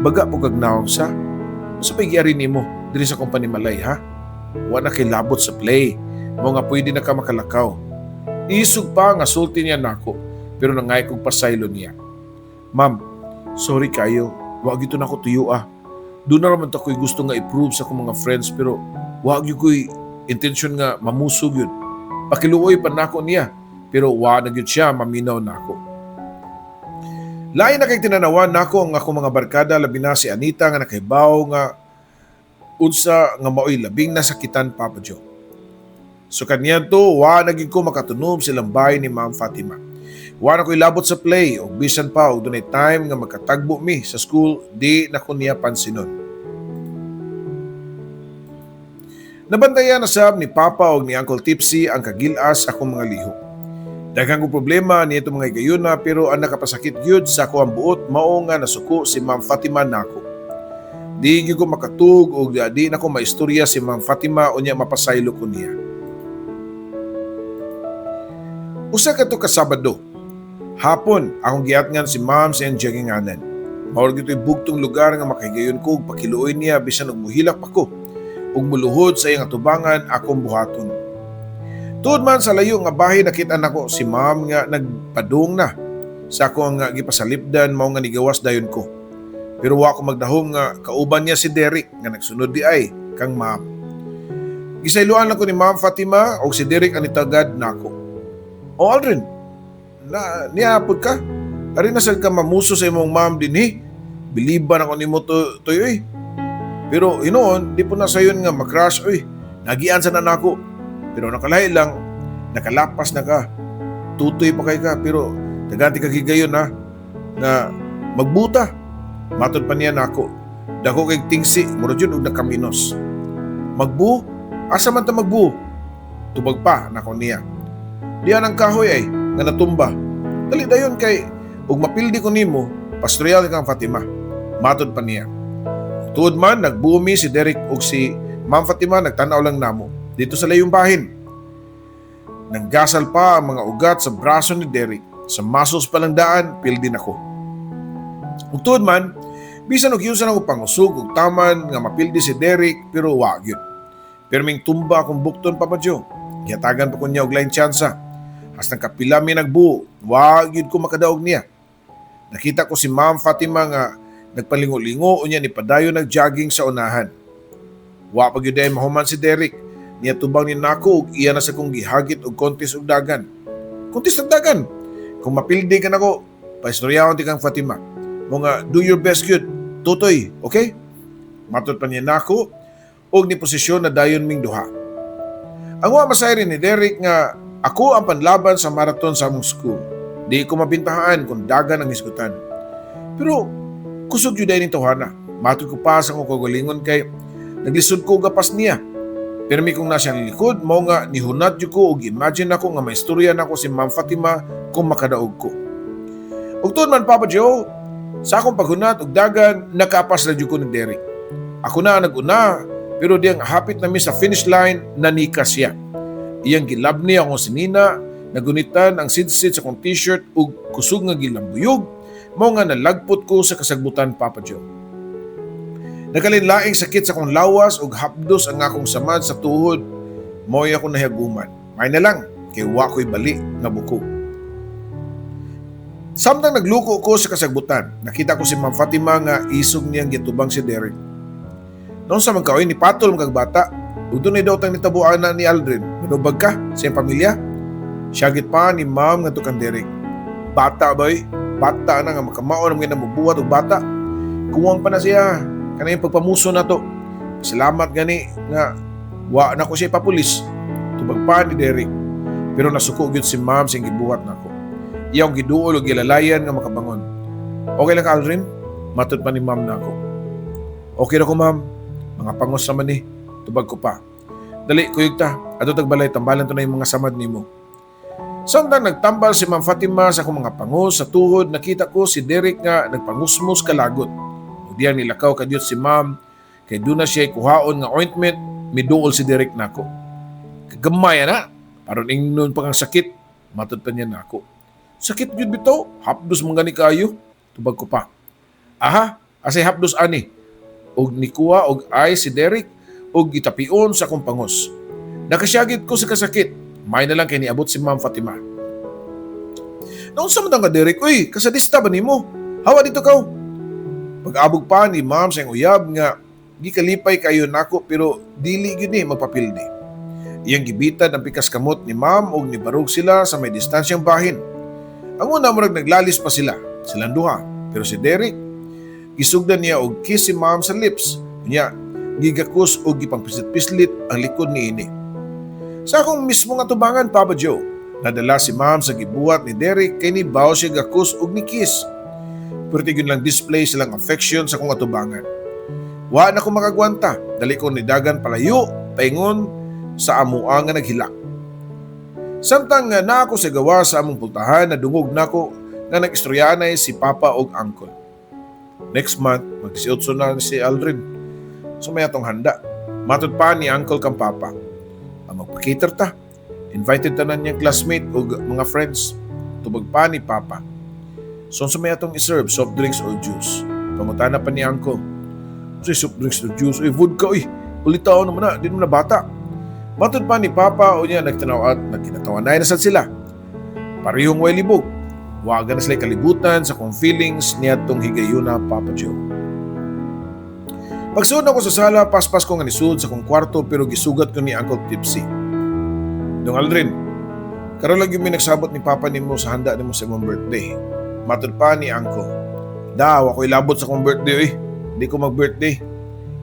"Baga po kag naong sa. Sa pag-iari nimo diri sa akong panimalay, ha? Wa na kay labot sa play. Mao nga pwede na ka makalakaw." Isog pa nga sulti niya nako, pero nangay kog pasaylo niya. "Ma'am, sorry kayo. Wa gyud to nako tuyo ah. Doon na raman ta ko'y gusto nga i-prove sa akong mga friends, pero wa gyud ko'y intention nga mamusog yun. Pakiluoy pa nako niya, pero wa na gyud siya maminaw nako." Lain na kay tinanawan nako ang akong mga barkada, labi na si Anita nga nakahibaw nga unsa nga maoy labing nasakitan, Papa Joe. So kaniadto, wa na gyud ko makatunob sa lambay ni Ma'am Fatima. Wa na ko'y labot sa play ug bisan pa og dunay time nga magkatagbo mi sa school, di na ko niya pansinon. Nabantayan na sab ni Papa og ni Uncle Tipsy ang kagil-as akong mga lihok. Daghan kong problema niadto mga higayuna, pero ang nakapasakit gyud sa ako ang buot mao nga nasuko si Ma'am Fatima nako. Di gyud ko makatug og di na ko maistorya si Ma'am Fatima unya mapasaylo ko niya. Usa ka to ka Sabado. Hapon, akong giatngan si Ma'am sa iyang jogginganan. Mao ra gyud to'y bugtong lugar nga makahigayon ko ug pakiluoy niya bisan og muhilak pa ko ug muluhod sa iyang atubangan akong buhaton. Tuod man sa layo nga bahin nakita nako si Ma'am nga nagpadung na sa ako nga gipasalipdan, mao nga nigawas dayon ko. Pero wa ko magdahom nga kauban niya si Derek nga nagsunod di ay kang Ma'am. Gisayloan lang ko ni Ma'am Fatima og si Derek ang nitagad nako. "O Aldrin, na niapod ka. Ari na sad ka mamuso sa imong ma'am dinhi. Biliban ako nimo to toy oy. Pero hinuon, di po na sayon nga makrush oy. Nagian sa na nako. Pero nakalahi lang, nakalapas na ka. Tutoy pa kay ka, pero taganti ka gigayon ha, nga magbuta." Matod pa niya nako. "Dako kay tingsi, murag yun og nakaminos." "Magbu? Asa man ta magbu?" Tubag pa nako niya. "Diyan ang kahoy ay nga natumba. Dali dayon kay ug mapildi ko nimo, pastoryal kang Fatima." Matod pa niya. Tuod man, nagbuo mi si Derek ug si Ma'am Fatima nagtanaw lang namo dito sa layong bahin. Nanggasal pa ang mga ugat sa braso ni Derek. Sa muscles pa lang daan, pildi nako. Ug tuod man, bisan og giunsa nako pangusog ug taman nga mapildi si Derek, pero wa gyud. Perming tumba akong bukton, Papa Joe. Gihatagan pa ko niya og lain tsansa. Hastang kapila mi nagbuo, wa gyud ko makadaog niya. Nakita ko si Ma'am Fatima nga nagpalingo-lingo unya ni padayon nag-jogging sa unahan. Wa pa gyud ay mahuman si Derek. Niya tubang ni nako ug iya na sa kong gihagit og contest og dagan. Contest og dagan. Kung mapildi ka nako, paistoryahon ti kang Fatima. Mo nga do your best gyud. Tutoy, okay? Matod pa niya nako og ni posisyon na dayon ming duha. Ang wa masayri ni Derek nga ako ang panlaban sa marathon sa among school. Di ko mabintahaan kung dagan ang hisgutan. Pero kusog yun ni tawhana. Matod ko pa sa akong kagalingon kay naglisod ko gapas niya. Pero mi kong nasa likod, mao nga nihunat jud ko og imagine ako nga maistorya nako si Ma'am Fatima kung makadaog ko. Ug tuod man, Papa Joe, sa akong paghunat og dagan, nakaapas na jud ko ni Derek. Ako na ang nag-una, pero diyang hapit na mi sa finish line, nanika siya. Iyang gilabni akong sinina, nagunitan ang sidsid sa akong t-shirt ug kusog nga gilambuyog, mao nga nalagpot ko sa kasagbutan, Papa Joe. Nagkalinlaing sakit sa akong lawas ug hapdos ang akong samad sa tuhod, mo'y ako nahiaguman. May na lang, kay wa ko'y bali nga buko. Samtang nagluko ko sa kasagbutan, nakita ko si Ma'am Fatima nga isog niyang gitubang si Derek. Noon sa magkaoy ni patol mga bata, ug dunay daw tang nitabuan na ni Aldrin. Manubag ka sa iyang pamilya? Siyagit pa ni Ma'am nga kang Derek. Bata bay, bata na nga makamao na mga namubuhat og bata. Kuwang pa na siya, kanang yung pagpamuso na to. Salamat gani nga wa na ko siya ipapulis. Tubag pa ni Derek. Pero nasuko gyud si Ma'am sa gibuhat nako. Iyang giduol og gilalayan nga makabangon. "Okay lang ka, Aldrin?" Matod pa ni Ma'am nako. "Okay ra ko, Ma'am. Mga pangos naman ni." Tubag ko pa. "Dali, kuyog ta. Adto tag balay, tambalan to na yung mga samad nimo." Samtang nagtambal si Ma'am Fatima sa akong mga pangos sa tuhod, nakita ko si Derek nga nagpangusmos kalagot. Ug diyang nilakaw kadyot si Ma'am, kay doon na siya kuhaon nga ointment, miduol si Derek nako. "Kagamay na, aron ingnon pa kang sakit," matod pa niya nako. "Sakit gyud bitaw, hapdos man gani kayo," tubag ko pa. "Aha, asay hapdos ani?" Og nikuha og ice si Derek og gitapion sa akong pangos. Nakasyagit ko sa kasakit. May na lang kay niabot si Ma'am Fatima. "Naunsa man ka, Derek? Uy, kasadista ba nimo? Hawa dito kaw." Pag-abog pa ni Ma'am sa iyang uyab nga gikalipay kayo nako, pero dili gyud ni magpapildi. Iyang gibitad ang pikas kamot ni Ma'am og nibarog sila sa may distansyang bahin. Ang una, murag naglalis pa sila, silang duha. Pero si Derek, gisugdan niya og kiss si Ma'am sa lips. Unya, gigakos og gipangpislit-pislit ang likod ni ini. Sa akong mismo nga tubangan, Papa Joe, nadala si Ma'am sa gibuhat ni Derek kay nibaw siya gakos og ni kiss. Pero tigyon lang display silang affection sa akong atubangan. Wa na ko makagwanta, dali ko nidagan palayo, paingon sa amua nga naghilak. Samtang nga na ako sa gawa sa among pultahan, nadungog nako nga nag-istoryanay si Papa og Uncle. "Next month, mag-18 na si Aldrin. So may atong handa," matod pa ni Uncle kang Papa. "Ang magpa-cater ta. Invited tanan niyang classmate og mga friends," tubag pa ni Papa. "So unsa may atong iserve, soft drinks or juice?" Pangutana pa ni Uncle. "Unsay soft drinks or juice? Uy, vodka uy. Ulitaw naman na, di naman na bata," matod pa ni Papa o niya nagtanaw at nagkinatawanay na sad sila. Parehong way libog. Waga na sila kalibutan sa kong feelings niadtong higayuna, Papa Joe. Pagsuod ako sa sala, paspas ko nga nisud sa kong kwarto pero gisugat ko ni Uncle Tipsy. "Dong Aldrin, karon lang yung may nagsabot ni Papa nimo sa handa nimo sa imong birthday," matod pa ni Uncle. "Daw, ako ilabot sa akong birthday eh. Di ko mag-birthday,"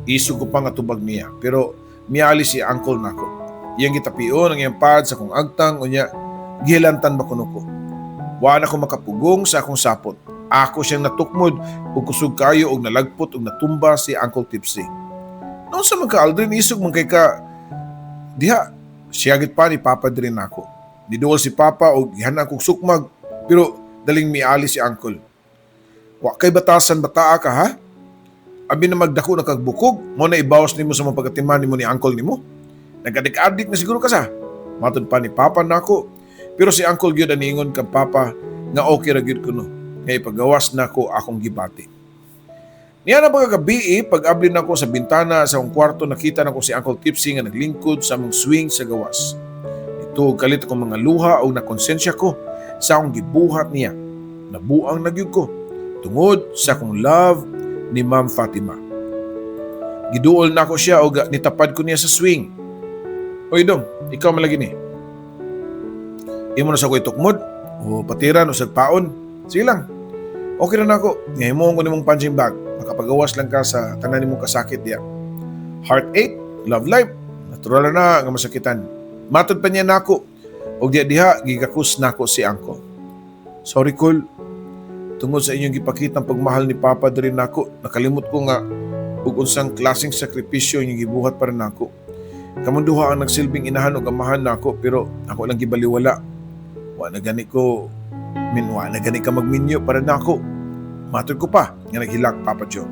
isog ko pa nga tubag niya. Pero miyali si Uncle nako. Iyang gitapion ang iyang pad sa akong agtang unya gihilantan ba kuno ko. Wa na ko makapugong sa akong sapot. Ako siyang natukmod ug kusog kayo og nalagpot og natumba si Uncle Tipsy. "Naunsa man ka, Aldrin, isog man kay ka diha," siyagit pa ni Papa diri nako. Niduol si Papa og gihanan kog sukmag pero daling miali si Uncle. "Wa kay batasan, bataa ka ha? Abi na magdako na kag bukog, mo na ibawas nimo sa mga pagkatiman nimo ni uncle nimo. Nagadik-adik na siguro ka sa. Matod pa ni Papa nako. Pero si uncle gyud ang niingon kang Papa nga okay ra gyud kuno. Nga ipagawas nako akong gibati. Niya na pagkagabi, pag-abli nako sa bintana sa akong kwarto, nakita nako si Uncle Tipsy nga naglingkod sa among swing sa gawas. Ito kalit akong mga luha o nakonsensya ko sa akong gibuhat niya. Nabuang na gyud ko tungod sa akong love ni Ma'am Fatima. Giduol nako siya og nitapad ko niya sa swing. "Oy dong, ikaw man lagi ni. Imo na sa ko itukmod o patiran o sagpaon. Sige lang. Okay na nako. Nga himuon ko nimong punching bag. Makapagawas lang ka sa tanan nimong kasakit diya. Heartache, love life, natural na nga masakitan." Matod pa niya nako. Og diha diha gigakus nako si uncle. "Sorry, Kul. Tungod sa inyong gipakitang pagmahal ni Papa diri nako, nakalimot ko nga ug unsang klaseng sakripisyo inyong gibuhat para nako. Kamong duha ang nagsilbing inahan ug amahan nako, pero ako lang gibaliwala. Wa na gani ko min wa na gani ka magminyo para nako." Matod ko pa nga naghilak, Papa Joe.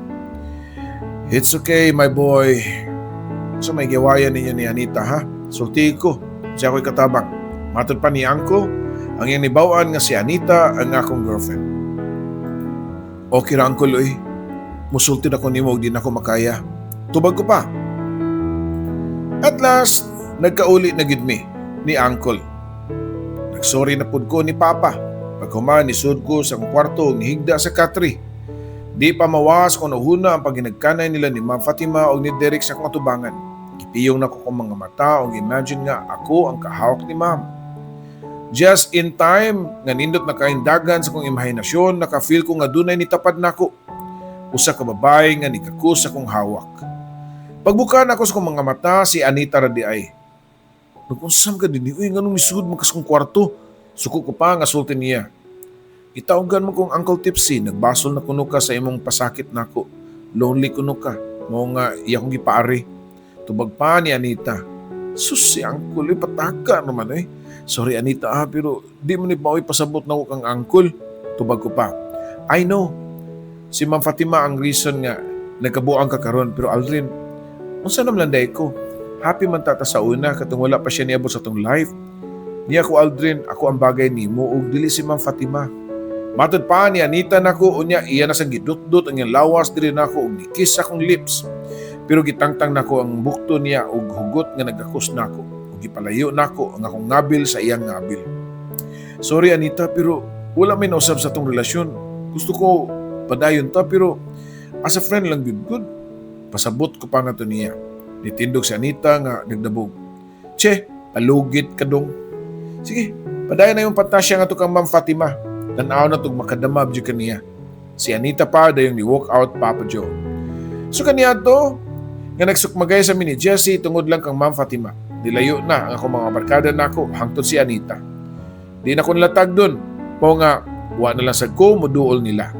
"It's okay, my boy. So may giwayan ninyo ni Anita, ha? Sulti ko. Siya ako'y katabang." Matod pa ni uncle, ang iyang nibawan nga si Anita ang akong girlfriend. "Okay ra, uncle, oy. Musulti na ko nimo og di na ko makaya." Tubag ko pa. At last, nagkauli na gid mi ni uncle. Nagsorry na pud ko ni Papa. Paghuman, nisud ko sa akong kwarto ug nihigda sa katre. Di pa mawas kung nahuna ang paghinagkanay nila ni Ma'am Fatima o ni Derek sa akong atubangan. Gipiyong na ko kong mga mata o imagine nga ako ang kahawak ni Ma'am. Just in time, nga nindot na kayong dagan sa akong imahinasyon, naka-feel ko nga dunay nitapad nako. Usa ka babae nga nikakus sa akong hawak. Pagbuka nako sa akong mga mata, si Anita ra diay. "Nag-unsam ka din, uy, nganong misud man ka sa akong kwarto?" Suko ko pa nga sulti niya. "Gitaogan mo kong Uncle Tipsy, nagbasol na kuno ka sa imong pasakit nako. Lonely kuno ka, mao nga iya kong gipaari." Tubag pa ni Anita. Sus, si uncle, eh, pataka naman eh. "Sorry, Anita ah, pero di mo ni mao'y pasabot na ko kang uncle." Tubag ko pa. "I know, si Ma'am Fatima ang reason nga nagkabuang ka karon, pero Aldrin, unsa naman lang ko? Happy man tata sa una katong wala pa siya niabot sa atong life. Niya ko, Aldrin, ako ang bagay nimo ug dili si Ma'am Fatima." Matod pa ni Anita nako, unya iya na sang gidutdot ang iyang lawas diri nako ug ni-kiss akong lips. Pero gitangtang nako ang bukto niya ug hugot nga nagakos nako ug gipalayo nako ang akong ngabil sa iyang ngabil. "Sorry, Anita, pero wala may nausab sa atong relasyon. Gusto ko padayon ta, pero as a friend lang gud good." Pasabot ko pa nga to niya. Nitindog si Anita nga nagdabog. "Che, palugit ka dong. Sige, padayon na yung pantasya nga to kang Ma'am Fatima. Tanaw na tug makadamab jud kaniya." Si Anita pa dayong ni walk out, Papa Joe. So kaniya to, nga nagsukmagay sa mi ni Jesse tungod lang kang Ma'am Fatima. Nilayo na ang akong mga barkada nako hangtod si Anita. Di na ko nilatag dun. Mao nga, wa na lang sad ko muduol nila.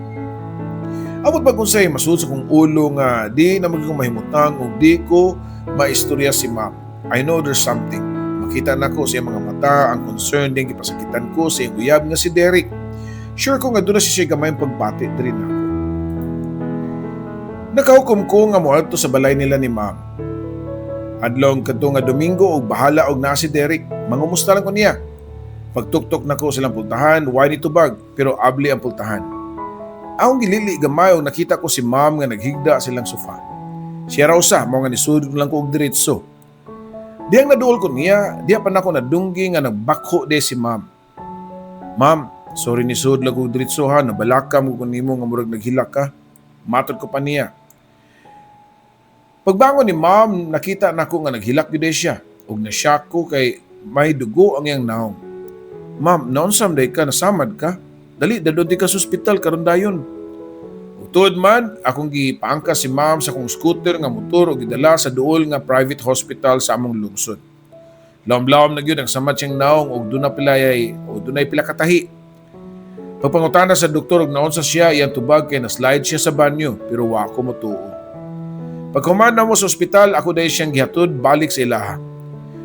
Amot pag unsay masud sa kong ulo nga di na magiging mahimutang ug di ko maistorya si Ma'am. I know there's something. Makita nako sa iyang mga mata ang concern din gipasakitan ko sa iyang uyab nga si Derek. Sure ko nga doon na siya gamay pagbati diri nako. Nakahukom ko nga moadto sa balay nila ni Ma'am. Adlong kadto nga Domingo og bahala og naa si Derek. Mangumusta lang ko niya. Pagtuktok nako silang pultahan, way nitubag, pero abli ang pultahan. Akong gilili gamay og nakita ko si Ma'am nga naghigda silang sofa. Siya raw sa, mao nga nisud lang ko og diretso. Diyang naduol ko niya, diya pa nako nadunggi nga nagbakho de si Ma'am. "Ma'am, sorry nisud lang ko og diretso ha, nabalaka mo ko nimo nga murag naghilak ka." Matod ko pa niya. Pagbangon ni Ma'am, nakita nako nga naghilak gyud siya ug na-shock ko kay may dugo ang iyang naong. "Ma'am, naunsa man day ka, nasamad ka? Dali, dadon di ka sa ospital karon dayon." Ug tuod man, akong gipaangkas si Ma'am sa akong scooter nga motor ug gidala sa duol nga private hospital sa among lungsod. Lawom-lawom na gyud ang samad siyang naong ug duna pila ay o dunay pila katahi. Pagpangutana sa doktor og naunsa siya, iyang tubag kay na-slide siya sa banyo, pero wa ko motuo. Paghuman namo sa ospital, ako dahil siyang gihatod balik sa ilaha.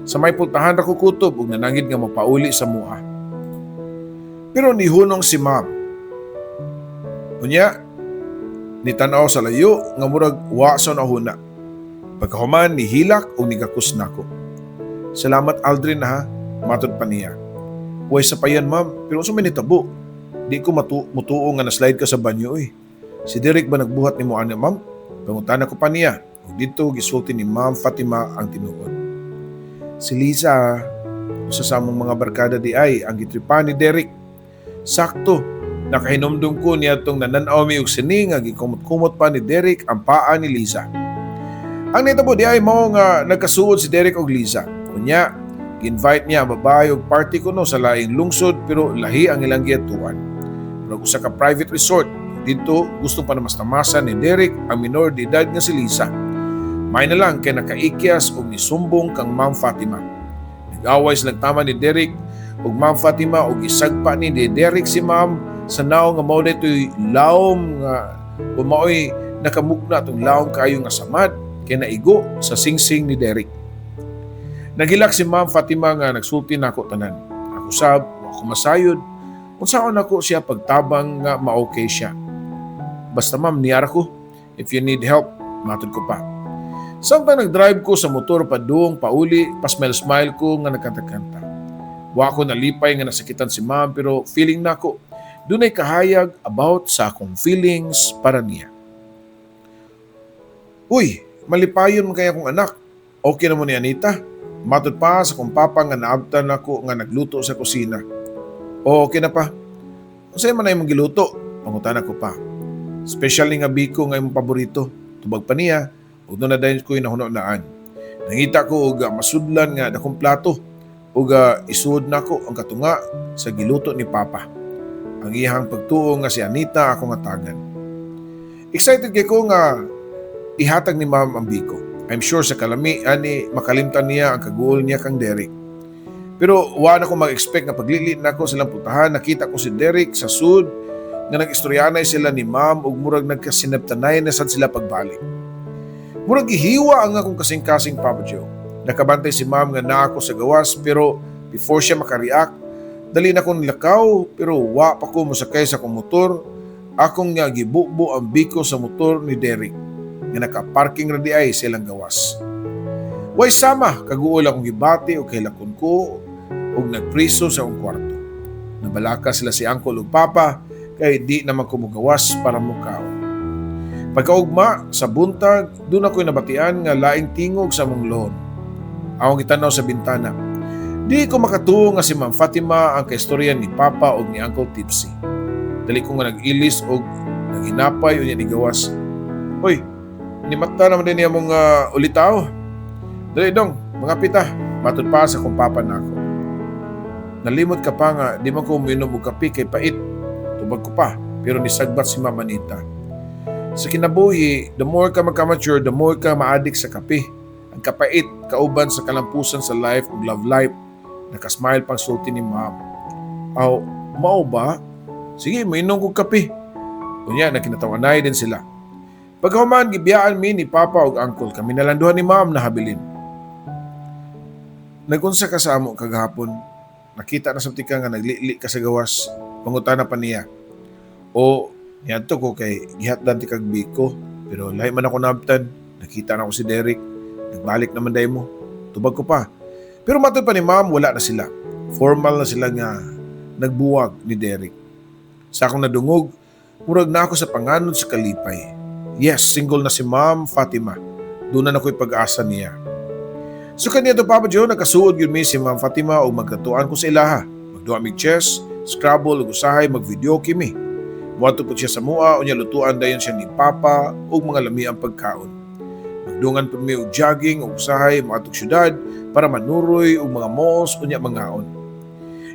Sa may pultahan ra ko kutob ug nanangid nga mapauli sa mua. Pero nihunong si Ma'am. Unya, Nitanaw sa layo nga murag wa sa nahuna. Pagkahuman, nihilak ug nigakos nako. "Salamat, Aldrin, ha," matod pa niya. "Way sapayan, ma'am, pero unsa may nitabo? Di ko mutuo nga na-slide ka sa banyo oy. Si Derek ba nagbuhat nimo ani, ma'am?" Pangutana ko pa niya. Ug dito gisulti ni Ma'am Fatima ang tinuod. Si Lisa, usa sa among mga barkada di ay ang gitripan ni Derek. Sakto, nakahinumdum ko niya tong nananaw mi og sini nga gikumot-kumot pa ni Derek ang paa ni Lisa. Ang nitabo di ay mao nga nagkasuod si Derek og Lisa. Unya, gi-invite niya ang babae og party kuno sa laing lungsod, pero lahi ang ilang giatuan. Murag usa ka private resort. Dito gusto pa na mastamasan ni Derek ang minor de edad nga si Lisa. May na lang kay nakaikyas og nisumbong kang Ma'am Fatima. Nag-away silang tama ni Derek ug Ma'am Fatima ug isagpa ni Derek si Ma'am sa naong nga mao dito'y lawom nga ug mao'y nakamugna atong lawom kaayo nga samad kay naigo sa singsing ni Derek. Naghilak si Ma'am Fatima nga nagsulti nako tanan. Ako sab, wa ko masayod. Unsaon nako siya pagtabang nga ma-okay siya? "Basta ma'am, niyara ko. If you need help," matod ko pa. Samtang nag-drive ko sa motor padung pauli, pa-smile-smile ko nga nagkanta-kanta. Wa ko nalipay nga nasakitan si ma'am, pero feeling nako dunay kahayag about sa akong feelings para niya. "Uy, malipayon man kaya akong anak. Okay na mo ni Anita?" Matod pa sa akong papa nga naabtan ako nga nagluto sa kusina. "O, okay na pa. Unsay man ay imong giluto?" Pangutana ko pa. "Special ni nga biko nga imong paborito," tubag pa niya, ug doon na dayon ko nahuna-hunaan. Nangita ko og masudlan nga dakong plato ug isuod nako ang katunga sa giluto ni Papa. Ang iyang pagtuo nga si Anita akong hatagan. Excited kay ko nga ihatag ni Ma'am ang biko. I'm sure sa kalami ani makalimtan niya ang kaguol niya kang Derek. Pero wa na ko mag-expect nga paglili nako silang putahan, nakita ko si Derek sa sud nga nag-istoryanay sila ni Ma'am ug murag nagkasinabtanay na sad sila pagbalik. Murag gihiwa ang akong kasing-kasing, Papa Joe. Nakabantay si Ma'am nga naa ko sa gawas, pero before siya makareact, dali na akong nilakaw, pero wa pa ko mosakay sa akong motor. Akong nga gibubo ang biko sa motor ni Derek nga naka-parking ra di ay sa ilang gawas. Way sama, kaguol akong gibati o kahilakon ko og nagpriso sa akong kwarto. Nabalaka sila si Uncle ug Papa kay di naman ko mugawas para mukaon. Pagkaugma sa buntag, doon ako'y nabatian nga laing tingog sa among lohon. Akong gitanaw sa bintana. Di ko makatuo nga si Ma'am Fatima ang kaistorya ni Papa og ni Uncle Tipsy. Dali ko nga nag-ilis og naghinapay unya nigawas. "Hoy, nimata naman din niya mong ulitaw. Dali dong, mga pita," matod pa sa kong papa nako. "Nalimot ka pa nga di man ko uminom og kape kay pait," tubag ko pa, pero nisagbat si Mama Nita. "Sa kinabuhi, the more ka magka-mature, the more ka ma-addict sa kape. Ang kapait, kauban sa kalampusan sa life ug love life," nakasmile pang sulti ni Ma'am. "Aw, mao ba? Sige, mainom kog kape." Unya, nagkinatawanay din sila. Pagkahuman, gibiyaan mi ni Papa ug Uncle. Kami nalang duha ni Ma'am na habilin. "Nagunsa ka sa amo kagahapon? Nakita na sa tika nga naglili ka sa gawas," pangutana pa niya. "O, niadto ko kay gihatdan ti kag biko, pero lahi man ako naabtan. Nakita na ako si Derek. Nagbalik naman day mo," tubag ko pa. Pero matod pa ni Ma'am, wala na sila. Formal na sila nga nagbuwag ni Derek. Sa akong nadungog, murag na ako sa panganod sa kalipay. Yes, single na si Ma'am Fatima. Doon na ako'y pag-asa niya. So kaniya to, Papa Joe, nagkasuod yun mi si Ma'am Fatima o magkatuan ko sa ilaha. Magduha mig chess, Scrabble ug usahay mag-video kimi. Muadto po siya sa mua unya lutuan dayon siya ni Papa ug mga lamiang pagkaon. Magdungan po mi og jogging ug usahay moadtog syudad para manuroy og mga malls unya mangaon.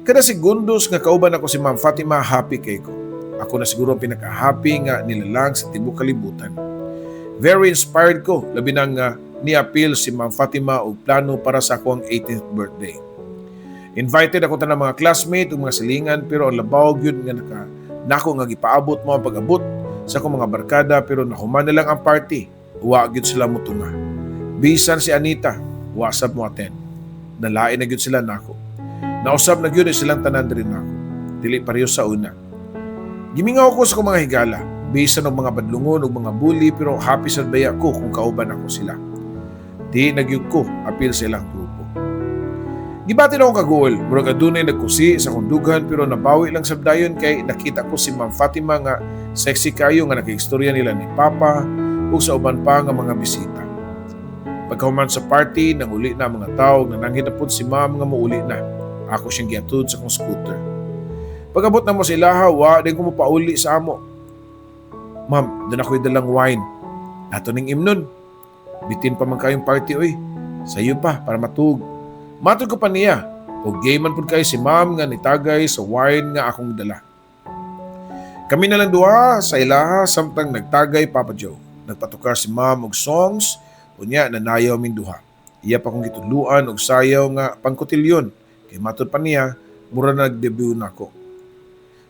Kada segundos nga kauban ako si Ma'am Fatima, happy kay ko. Ako na siguro ang pinaka-happy nga nilalang sa tibuok kalibutan. Very inspired ko, labi na nga ni-appeal si Ma'am Fatima og plano para sa akong 18th birthday. Invited ako tanang mga classmate ug mga silingan, pero ang labaw gyud nga naka nako nga gipaabot mo ang pag-abot sa akong mga barkada, pero nahuman na lang ang party. Wa gyud sila mutunga. Bisan si Anita, wa sab mo attend. Nalain na gyud sila nako. Nausab na gyud silang tanan diri nako. Dili pareho sa una. Gimingaw ko sa akong mga higala. Bisan og mga badlungon og mga bully, pero happy sad baya ko kung kauban ako sila. Di na gyud ko apil sa ilang grupo. Gibati na akong kaguol, murag adunay nagkusi sa akong dughan, pero nabawi lang sab dayon kay nakita ko si Ma'am Fatima nga sexy kayo nga nakiistorya nila ni Papa ug sa uban pa nga mga bisita. Pagkahuman sa party, nanguli na ang mga tao, nananghid na pud si Ma'am nga muuli na. Ako siyang gihatod sa akong scooter. Pag-abot namo sa ilaha, wa din ko mopauli sa amo. "Ma'am, duna ko'y dalang wine. Ato ning imnon. Bitin pa man kayong party oy. Sayo pa para matug." Matod ko pa niya. O gay man pud kayo si Ma'am nga nitagay sa wine nga akong dala. Kami na lang duha sa ilaha samtang nagtagay, Papa Joe. Nagpatukar si Ma'am og songs, unya nanayaw min duha. Iya pa kong gitudluan og sayaw nga pangkotilyon. Kay matod pa niya, mura nag-debut nako.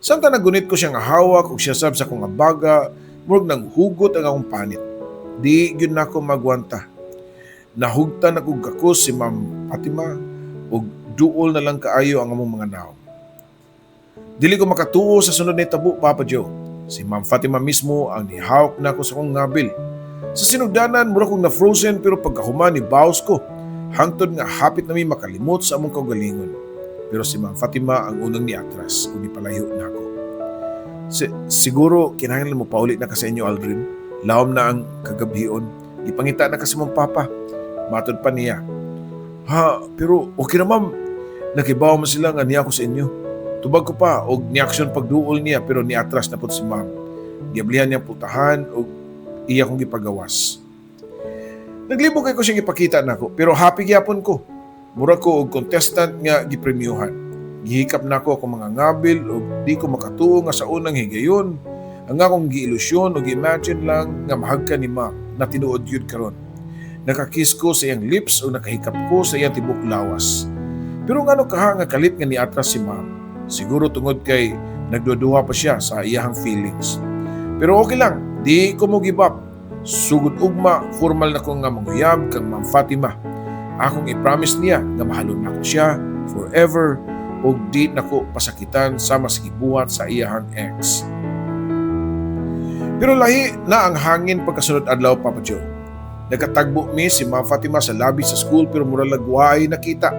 Samtang nagunit ko siyang hawak ug siya sab sa akong abaga, murag nang hugot ang akong panit. Di gyud nako magwanta. Nahugtan ako gakos si Ma'am Fatima ug duol na lang kaayo ang among mga nawong. Dili ko makatuo sa sunod na tabo, Papa Joe. Si Ma'am Fatima mismo ang nihawak nako sa akong ngabil. Sa sinugdanan, mura kong na-frozen, pero pagkahuman ni baos ko. Hangtod nga hapit nami makalimot sa among kaugalingon. Pero si Ma'am Fatima ang unang niatras ug nipalayo nako. "Siguro kinahanglan mo pauli na ka sa inyo, Aldrin. Lawom na ang kagabhion. Ipangita na ka sa mong papa." Matod pa niya. "Ha, pero okay na, Ma'am. Nakibaw man sila nga niya ako sa inyo." Tubag ko pa og ni-action pagduol niya, pero niatras na pud si Ma'am. Giablihan niya pultahan og iya kong gipagawas. Naglibog kay ko siyang ipakita nako, pero happy gyapon ko. Mura ko og contestant nga gipremyuhan. Gihikap nako akong mga ngabil ug di ko makatuo nga sa unang higayon ang akong giilusyon ug imagine lang nga mahagkan ni Ma'am na tinuod gyud karon. Nakakiss ko sa iyang lips o nakahikap ko sa iyang tibok lawas. Pero ngano kaha nga kalit nga niatras si Ma'am? Siguro tungod kay nagduduha pa siya sa iyahang feelings. Pero okay lang, di ko mo give up. Sugod ugma, formal na ko nga manguyab kang Ma'am Fatima. Akong i-promise niya nga mahalon nako siya forever ug di nako pasakitan sama sa gibuhat sa iyahang ex. Pero lahi na ang hangin pagkasunod adlaw, Papa Joe. Nagkatagbo mi si Ma'am Fatima sa lobby sa school, pero mura lag waay nakita.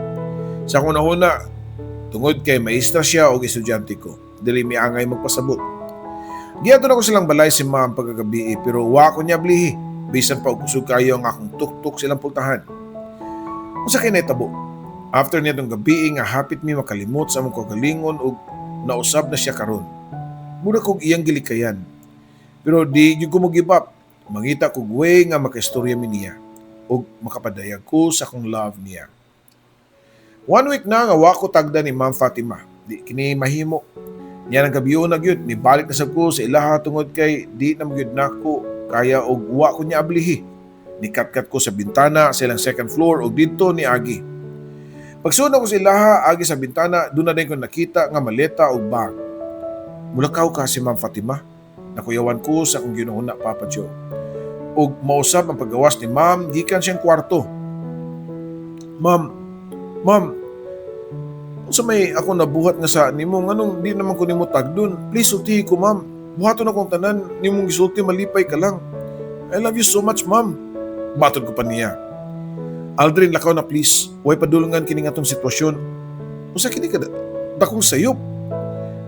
Sa akong nahuna, tungod kay maestra siya o estudyante ko, dili mi angay magpasabot. Giadto nako silang balay si Ma'am pagkagabi, pero wa ko niya blihi. Bisan pa og kusog kayo ang akong tuktok silang pultahan. Usa kay nahitabo? After niadtong gabi nga hapit mi makalimot sa among kaugalingon ug nausab na siya karon. Mura kog iyang gilikayan. Pero di gyud ko mo give up. Mangita kog way nga makaistorya mi niya ug makapadayag ko sa akong love niya. One week na nga wa ko tagda ni Ma'am Fatima. Di kini mahimo. Niya nang gabi na gyud, nibalik na sab ko sa ilaha tungod kay di na gyud nako kaya og wa ko niya ablihi. Nikatkat ko sa bintana sa ilang second floor og didto ni agi. Pagsunod ko sa ilaha agi sa bintana, duna din ko nakita nga maleta og bag. Mulakaw ka si Ma'am Fatima. Nakuyawan ko sa akong ginuhuna, Papa Joe. Og mausab ang paggawas ni Ma'am gikan siyang kwarto. "Ma'am, Ma'am, unsa may ako nabuhat nga sa nimo? Nganong di naman ko nimo tagdon? Please sultihi ko, Ma'am. Buhaton akong tanan nimong gisulti, malipay ka lang. I love you so much, Ma'am." Matod ko pa niya. "Aldrin, lakaw na please. Way padulungan kini nga atong sitwasyon. Usa kini ka dakong sayop."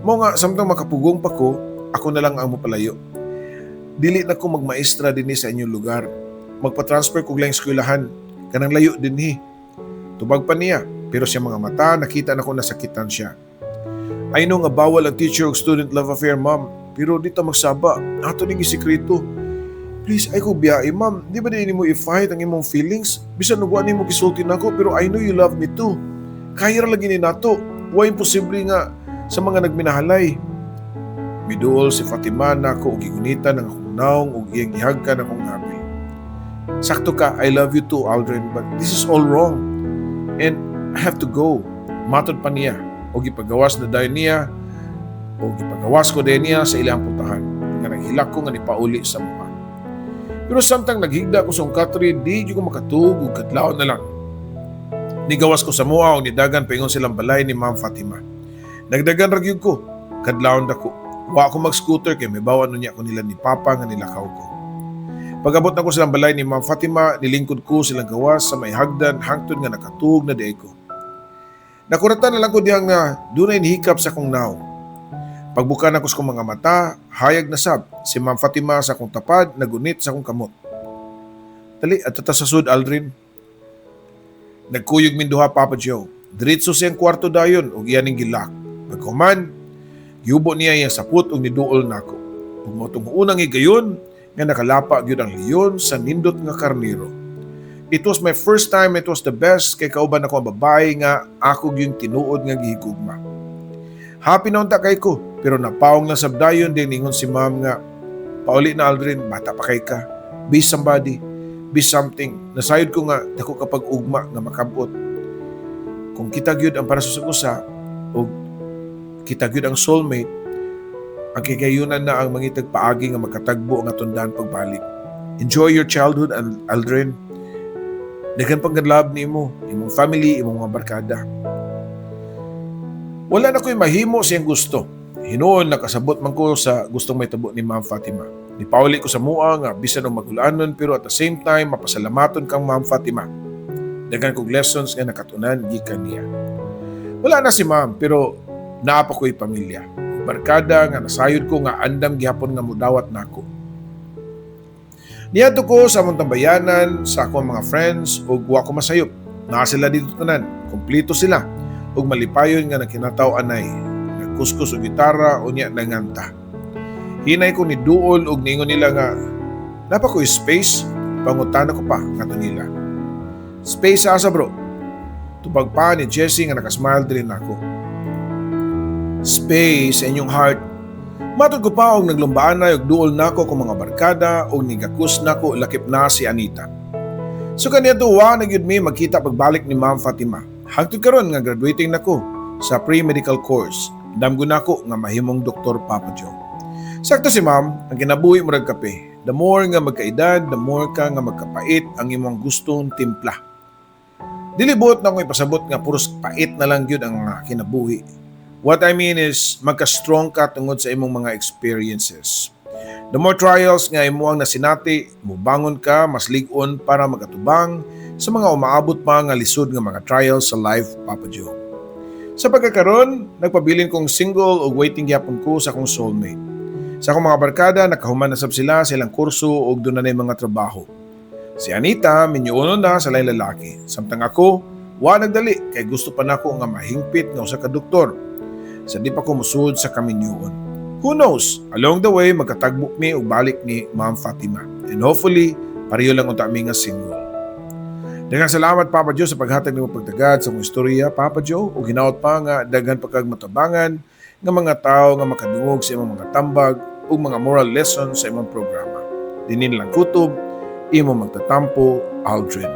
Mao nga samtang makapugong pa ko, ako na lang ang mopalayo. "Dili na ko magmaestra dinhi sa inyong lugar. Magpa-transfer kog laing eskwelahan kanang layo dinhi." Tubag pa niya, pero sa mga mata nakita na ko nasakitan siya. "I know nga bawal ang teacher ug student love affair, Ma'am. Pero di ta magsaba. Ato ning isekreto. Please, ay ko biyahe, Ma'am. Di ba di nimo i-fight ang imong feelings? Bisan ug wa nimo gisulti nako, pero I know you love me too. Kaya ra lagi ni nato. Wa imposible nga sa mga nagminahalay." Miduol si Fatima nako ug gigunitan ang akong naong ug iyang gihagkan akong ngabil. "Sakto ka, I love you too, Aldrin, but this is all wrong. And I have to go." Matod pa niya o gipagawas na dayon niya o gipagawas ko dayon niya sa ilang pultahan nga naghilak ko nga nipauli sa mga. Pero samtang naghigda ko sa akong katre, di gyud ko makatug ug kadlawon na lang. Nigawas ko sa mua ug nidagan paingon silang balay ni Ma'am Fatima. Nagdagan ra gyud ko, kadlawon dako. Wa ako mag-scooter kay mahibaw-an unya ko nila ni Papa nga nilakaw ko. Pag-abot nako silang balay ni Ma'am Fatima, nilingkod ko silang gawas sa may hagdan hangtod nga nakatuog na diay ko. Nakuratan na lang ko dihang nga dunay nihikap sa akong nawong. Pagbuka nako sa akong mga mata, hayag na sab si Ma'am Fatima sa akong tapad, nagunit sa akong kamot. "Dali, adto ta sa sud, Aldrin." Nagkuyog min duha, Papa Joe. Diretso siyang kwarto dayon ug iya ning gi-lock. Paghuman, gihubo niya iyang sapot ug niduol nako. Ug mao tong unang higayon nga nakalapa gyud ang leon sa nindot nga karnero. It was my first time, it was the best kay kauban ako ang babae nga ako gyud tinuod nga gihigugma. Happy na unta kay ko, pero napawong lang sab dayon din ningon si Ma'am nga, "Pauli na, Aldrin, bata pa kay ka. Be somebody, be something." Nasayod ko nga dako kapag ugma nga makabot. Kung kita gyud ang para sa usa ug kita gyud ang soulmate, ang kagayunan na ang mangitag paagi nga magkatagbo ang atong daan pagbalik. "Enjoy your childhood, Aldrin. Daghan pang love nimo, imong family, imong mga barkada." Wala na ko'y mahimo siyang gusto. Hinuon nakasabot man ko sa gustong mahitabo ni Ma'am Fatima. Nipauli ko sa mua nga bisan og magulanon, pero at the same time mapasalamaton kang Ma'am Fatima. Daghan kog lessons nga nakatunan gikan niya. Wala na si Ma'am, pero naa pa ko'y pamilya. Barkada nga nasayod ko nga andam gihapon nga mudawat nako. Niadto ko sa among tambayanan sa akong mga friends ug wa ko masayop. Naa sila didto tanan, kompleto sila ug malipayon nga nagkinataw anay. Nagkuskus og gitara unya nanganta. Hinay ko ni duol ug niingon nila nga naa pa ko'y space, pangutana ko pa ngadto nila. "Space asa, bro?" Tubag pa ni Jesse nga nakasmile diri nako. "Space sa inyong heart." Matod ko pa og naglumbaan na og duol nako akong mga barkada og nigakus nako, lakip na si Anita. So kaniya wa na gyud mi magkita pagbalik ni Ma'am Fatima. Hangtod karon nga graduating nako sa pre-medical course. Damgo nako nga mahimong doktor, Papa Joe. Sakto si Ma'am, ang kinabuhi murag kape. The more nga magkaedad, the more ka nga magkapait ang imong gustong timpla. Dili buot na akong ipasabot nga puros pait na lang gyud ang kinabuhi. What I mean is, magka-strong ka tungod sa imong mga experiences. The more trials nga imo ang nasinati, mubangon ka mas lig-on para magatubang sa mga umaabot pa nga lisod nga mga trials sa life, Papa Joe. Sa pagkakaron, nagpabilin kong single ug waiting gyapon ko sa akong soulmate. Sa akong mga barkada, nakahuman na sab sila sa ilang kurso ug duna na mga trabaho. Si Anita, minyuonon na sa laing lalaki. Samtang ako, wa nagdali kay gusto pa nako nga mahingpit nga usa ka doktor sa di pa ko musud sa kaminyuon. Who knows, along the way magkatagbo mi og balik ni Ma'am Fatima. And hopefully, pareho lang unta mi nga single. Daghang salamat, Papa Joe, sa paghatag nimo pagtagad sa akong istorya, Papa Joe, ug hinaot pa nga daghan pa kag matabangan nga mga tawo nga makadungog sa imong mga tambag ug mga moral lessons sa imong programa. Dinin lang kutob, imo magtatampo, Aldrin.